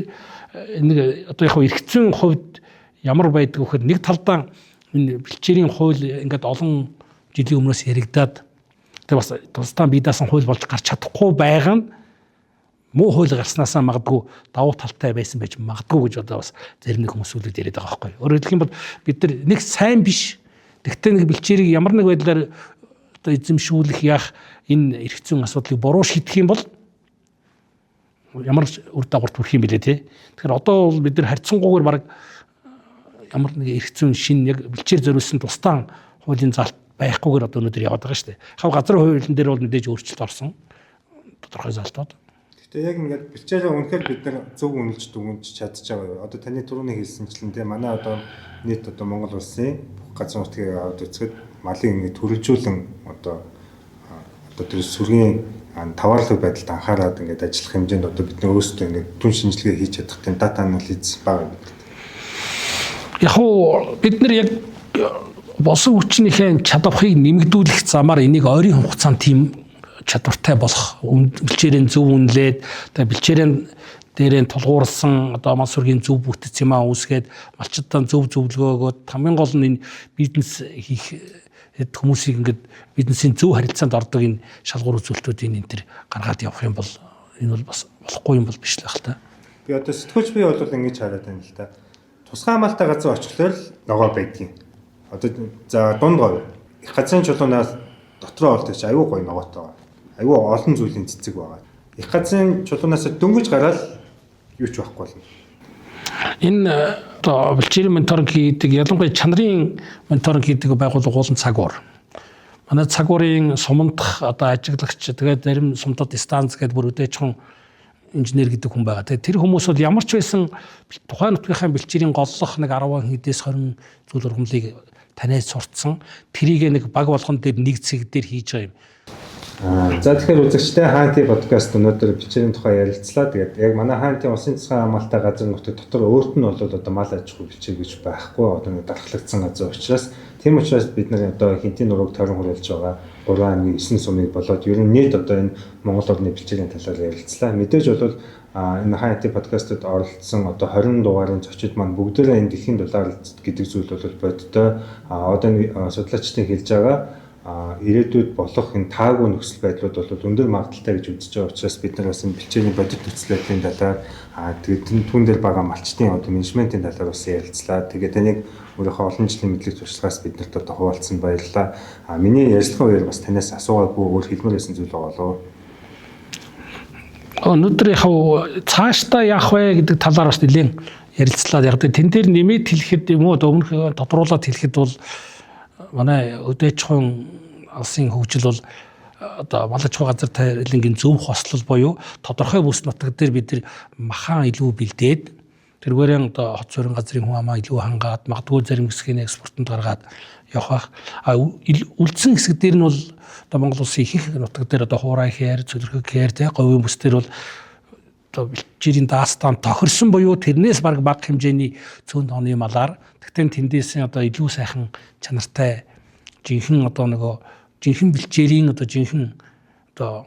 нэг одоо яг эргэцэн хувьд ямар байдаг вэхээр нэг талдаа энэ бэлчээрийн хууль ингээд олон жилийн өмнөөс яригадаад тэр бас тусдаа бие даасан хууль болж гарч чадахгүй байгаа нь муу хууль гарснаасаа магадгүй давуу талтай байсан байж магадгүй гэж одоо бас зарим нэг хүмүүсүүлүүд яриад байгаа байхгүй. Өөрөөр хэлэх юм бол бид нар нэг сайн биш. Тэгтээ нэг бэлчээрийг ямар нэг байдлаар одоо эзэмшүүлэх яах энэ эрх зүйн асуудлыг буруу шийдэх юм бол ямар үр дагаварт хүрэх юм бэлээ те. Тэгэхээр одоо бол бид нар харьцангуйгаар баг ямар нэг эрх зүйн шин яг бэлчээр зориулсан тусдаа хуулийн заалт байхгүйгээр одоо өнөөдөр яваад байгаа шүү дээ. Хав газрын хуулийн дээр бол мэдээж өөрчлөлт орсон тодорхой залтууд. Гэхдээ яг ингээд бэлчээрээ үнэхээр бид нар зөв үнэлж дүгнж чадж байгаа юу? Одоо таны түрүүний хэлсэнчлэн те манай одоо нийт одоо Монгол улсын бүх газар нутгийг аваад үзэхэд малын ингээд төрөлжүүлэн одоо тэр сүргийн таваарлаг байдалд анхаарад ингээд ажиллах хэмжээнд одоо бид нар өөрсдөө ингээд түн шинжилгээ хийж чадах тийм дата анализ бага юм байна. Яг уу бид нар яг болсон хүчнийхээ чадварыг нэмэгдүүлэх замаар энийг ойрын хугацаанд тийм чадвартай болох бэлчээрийн зөв үнэлээд тэгээ бэлчээрийн дээрээ тулгуурласан одоо мал сүргийн зөв бүтэц юм аа үүсгээд малчдаа зөв зөвлөгөө өгөөд хамгийн гол нь энэ бизнес хийх хүмүүсийг ингээд бизнесийн зөв харилцаанд ордог энэ шалгуур үзүүлэлтүүдийн энэ төр гаргаад явах юм бол энэ бол бас болохгүй юм бол биш л байх л та. Би одоо сэтгүүлч би бол ингэж хараад байна л да. Тусгай хамгаалалттай газар очихлоор л ногоо байдгийн. Одоо за дунд говь. Их газрын чулуунаас дотроо бол тийч аюу гоё ногоотой. Аюу олон зүйлийн цэцэг байгаа. Их газрын чулуунаас дөнгөж гараад юу ч байхгүй болно. Энэ одоо бэлчээрийн мониторинг хийдэг, ялангуяа чанарын мониторинг хийдэг байгууллага уулын цагуур. Манай цагуурын сумандах одоо ажиглагч тэгээд зарим сумдад станц гэдэг бүр өдөөчхон инженер гэдэг хүн байгаа. Тэгээд тэр хүмүүс бол ямар ч байсан тухайн нутгийнхаа бэлчээрийн голлох нэг 10 хэдээс 20 зүйл ургамлыг таниад сурцсан. Тэрийг нэг баг болгон дээр нэг цэг дээр хийж байгаа юм. За тэгэхээр үзэгчдээ Хаанти подкаст өнөөдөр бэлчээрийн тухай ярилцлаа. Тэгээд яг манай Хаанти улсын засгийн хамгаалалттай газар нутаг дотор өөрт нь бол одоо мал аж ахуй бэлчээр гэж байхгүй. Одоо нэг дархлагдсан газар учраас тийм учраас бид нар одоо Хинтийн нурууг тойрон хүрээлж байгаа 3 аймгийн 9 сумыг болоод ер нь нийт одоо энэ Монгол орны бэлчээрийн талаар ярилцлаа. Мэдээж бол энэ Хаанти подкастад оролцсон одоо 20 дугаарын зочид маань бүгдээрээ энэ дэлхийн дулаар гэдэг зүйл бол бодиттой. Одоо судлаачдын хэлж байгаа Ирээдүйд болох энэ таагүй нөхцөл байдлууд бол өндөр магадлалтай гэж үзэж байгаа учраас бид нар бас энэ бэлчээрийн бодит нөхцөл байдлын талаар, тэгээд түүн дээр байгаа малчдын одоо менежментийн талаар бас ярилцлаа. Тэгээд таныг өөрийнхөө олон жилийн мэдлэг туршлагаас биднэрт одоо хуваалцсанд баярлалаа. Миний ярилцлагын үеэр бас танаас асуугаагүй өөр хэлмээр байсан зүйл байгаа болов уу? Өнөөдөр яг цаашдаа яах вэ гэдэг талаар бас нэлээд ярилцлаа. Яг тэн дээр нэмээд хэлэхэд юм уу, өмнөх тодруулаад хэлэхэд бол манай өдөөчхөн алсын хөгжил бол одоо мал аж ахуй газар тайлангийн зөв хослол буюу тодорхой бүс нутаг дээр бид нар махан илүү бэлдээд, тэргээрэн одоо хот суурин газрын хүн амаа илүү хангаад, магадгүй зарим хэсгийг экспортод гаргаад явах байх. А үлдсэн хэсэг дээр нь бол одоо Монгол улсын ихэнх нутаг дээр одоо хуурай хэр, цөлөрхөг хэр, тэ говийн бүс дээр бол одоо бэлчээрийн даастан тохирсон буюу тэрнээс баг бага хэмжээний цөөн тооны малаар, тэгтээ тэндээс одоо илүү сайхан чанартай жинхэнэ одоо нөгөө жинхэнэ бэлчээрийн одоо жинхэнэ одоо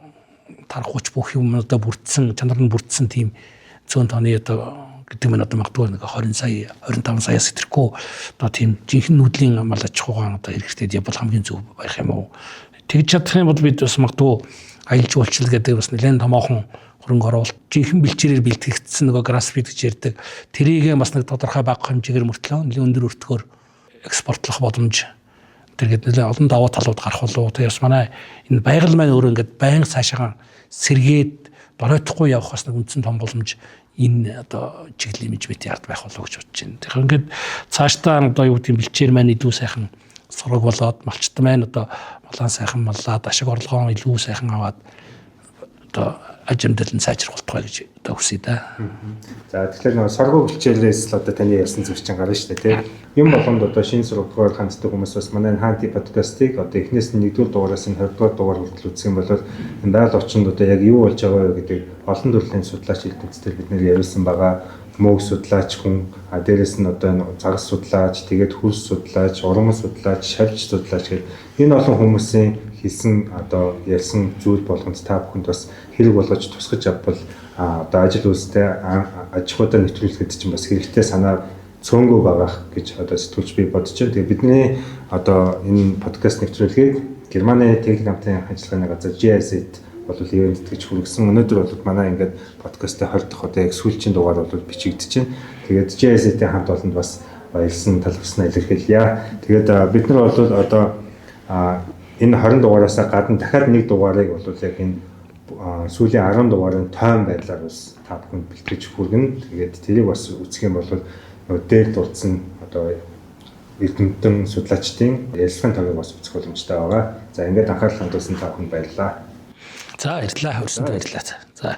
тархууч бүх юм одоо бүрдсэн, чанар нь бүрдсэн тийм цөөн тооны одоо гэдэг нь одоо магадгүй нэг 20 сая, 25 саяас идэрэхгүй одоо тийм жинхэнэ нүүдлийн мал аж ахуйгаан одоо хэрэгтэд явбал хамгийн зөв байх юм уу. Тэгж чадах юм бол бид бас магадгүй аялал жуулчлал гэдэг бас нэлээд томоохон хөрөнгө оруулалт, жинхэнэ бэлчээрээр бэлтгэгдсэн нөгөө grass-fed гэж ярьдаг тэрийг бас нэг тодорхой бага хэмжээгээр мөртлөө нэлээд өндөр өртгөөр экспортлох боломж тэргээд нэлээд олон давуу талууд гарах болов. Тэгээ бас манай энэ байгаль маань өөрөө ингээд байнга цаашаагаа сэргээд доройтохгүй явах бас нэг үндсэн том боломж энэ одоо чиглэлийн менежментийн ард байх болов гэж бодож байна. Тэгэхээр ингээд цаашдаа одоо юу гэдэг бэлчээр маань илүү сайхан сураг болоод, малчт маань одоо малаан сайхан маллаад, ашиг орлогоо илүү сайхан аваад одоо аж амьдрал нь сайжрах болтугай гэж одоо хүсье да. За, тэгэхээр нөгөө соргоо бэлчээрээс л одоо таны ярьсан зүйл чинь гарна шүү дээ, тийм. Юм болгонд одоо шинэ сургуугаар ханддаг хүмүүс бас манай Хаанти подкастыг одоо эхнээс нь 1-р дугаараас нь 20-р дугаар хүртэл үзэх юм бол энэ байгаль орчинд одоо яг юу болж байгаа вэ гэдэг олон төрлийн судлаач эрдэмтдээр бид нэр яриулсан байгаа. Мөг судлаач хүн, а дээрэс нь одоо энэ загас судлаач, тэгээд хөрс судлаач, уран судлаач, шавж судлаач гэдэг энэ олон хүмүүсийн хэлсэн одоо ярьсан зүйл болгонд та бүхэнд бас хэрэг болгож тусгаж авбал одоо ажил үйлстэй аж ахуйдаа нэвтрүүлэхэд чинь бас хэрэгтэй санаа цөөнгөө байгаах гэж одоо сэтгүүлч би бодож байна. Тэгээ бидний одоо энэ подкаст нэвтрүүлгийг Германы техник хамтын ажиллагааны газар GIZ бол ивент гэж хүргэсэн. Өнөөдөр бол манай ингээд подкастын 20 дахь одоо яг сүүлчийн дугаар бол бичигдэж байна. Тэгээд GIZ-ийн хамт олонд бас баярлсан талархснаа илэрхийлье. Тэгээд бид нар бол одоо энэ 20 дугаараас гадна дахиад нэг дугаарыг бол яг энэ сүүлийн 10 дугаарын тойм байдлаар бас та бүхэнд бэлтгэж хүргэнэ. Тэгээд тэрийг бас үзэх юм бол нөгөө дээр дурдсан одоо эрдэмтэн судлаачдын ярилцлагын томыг бас үзэх боломжтой байгаа. За, ингээд анхаарал хандуулсан та бүхэнд баярлалаа. За, баярлалаа. Хүрсэнд баярлалаа. За.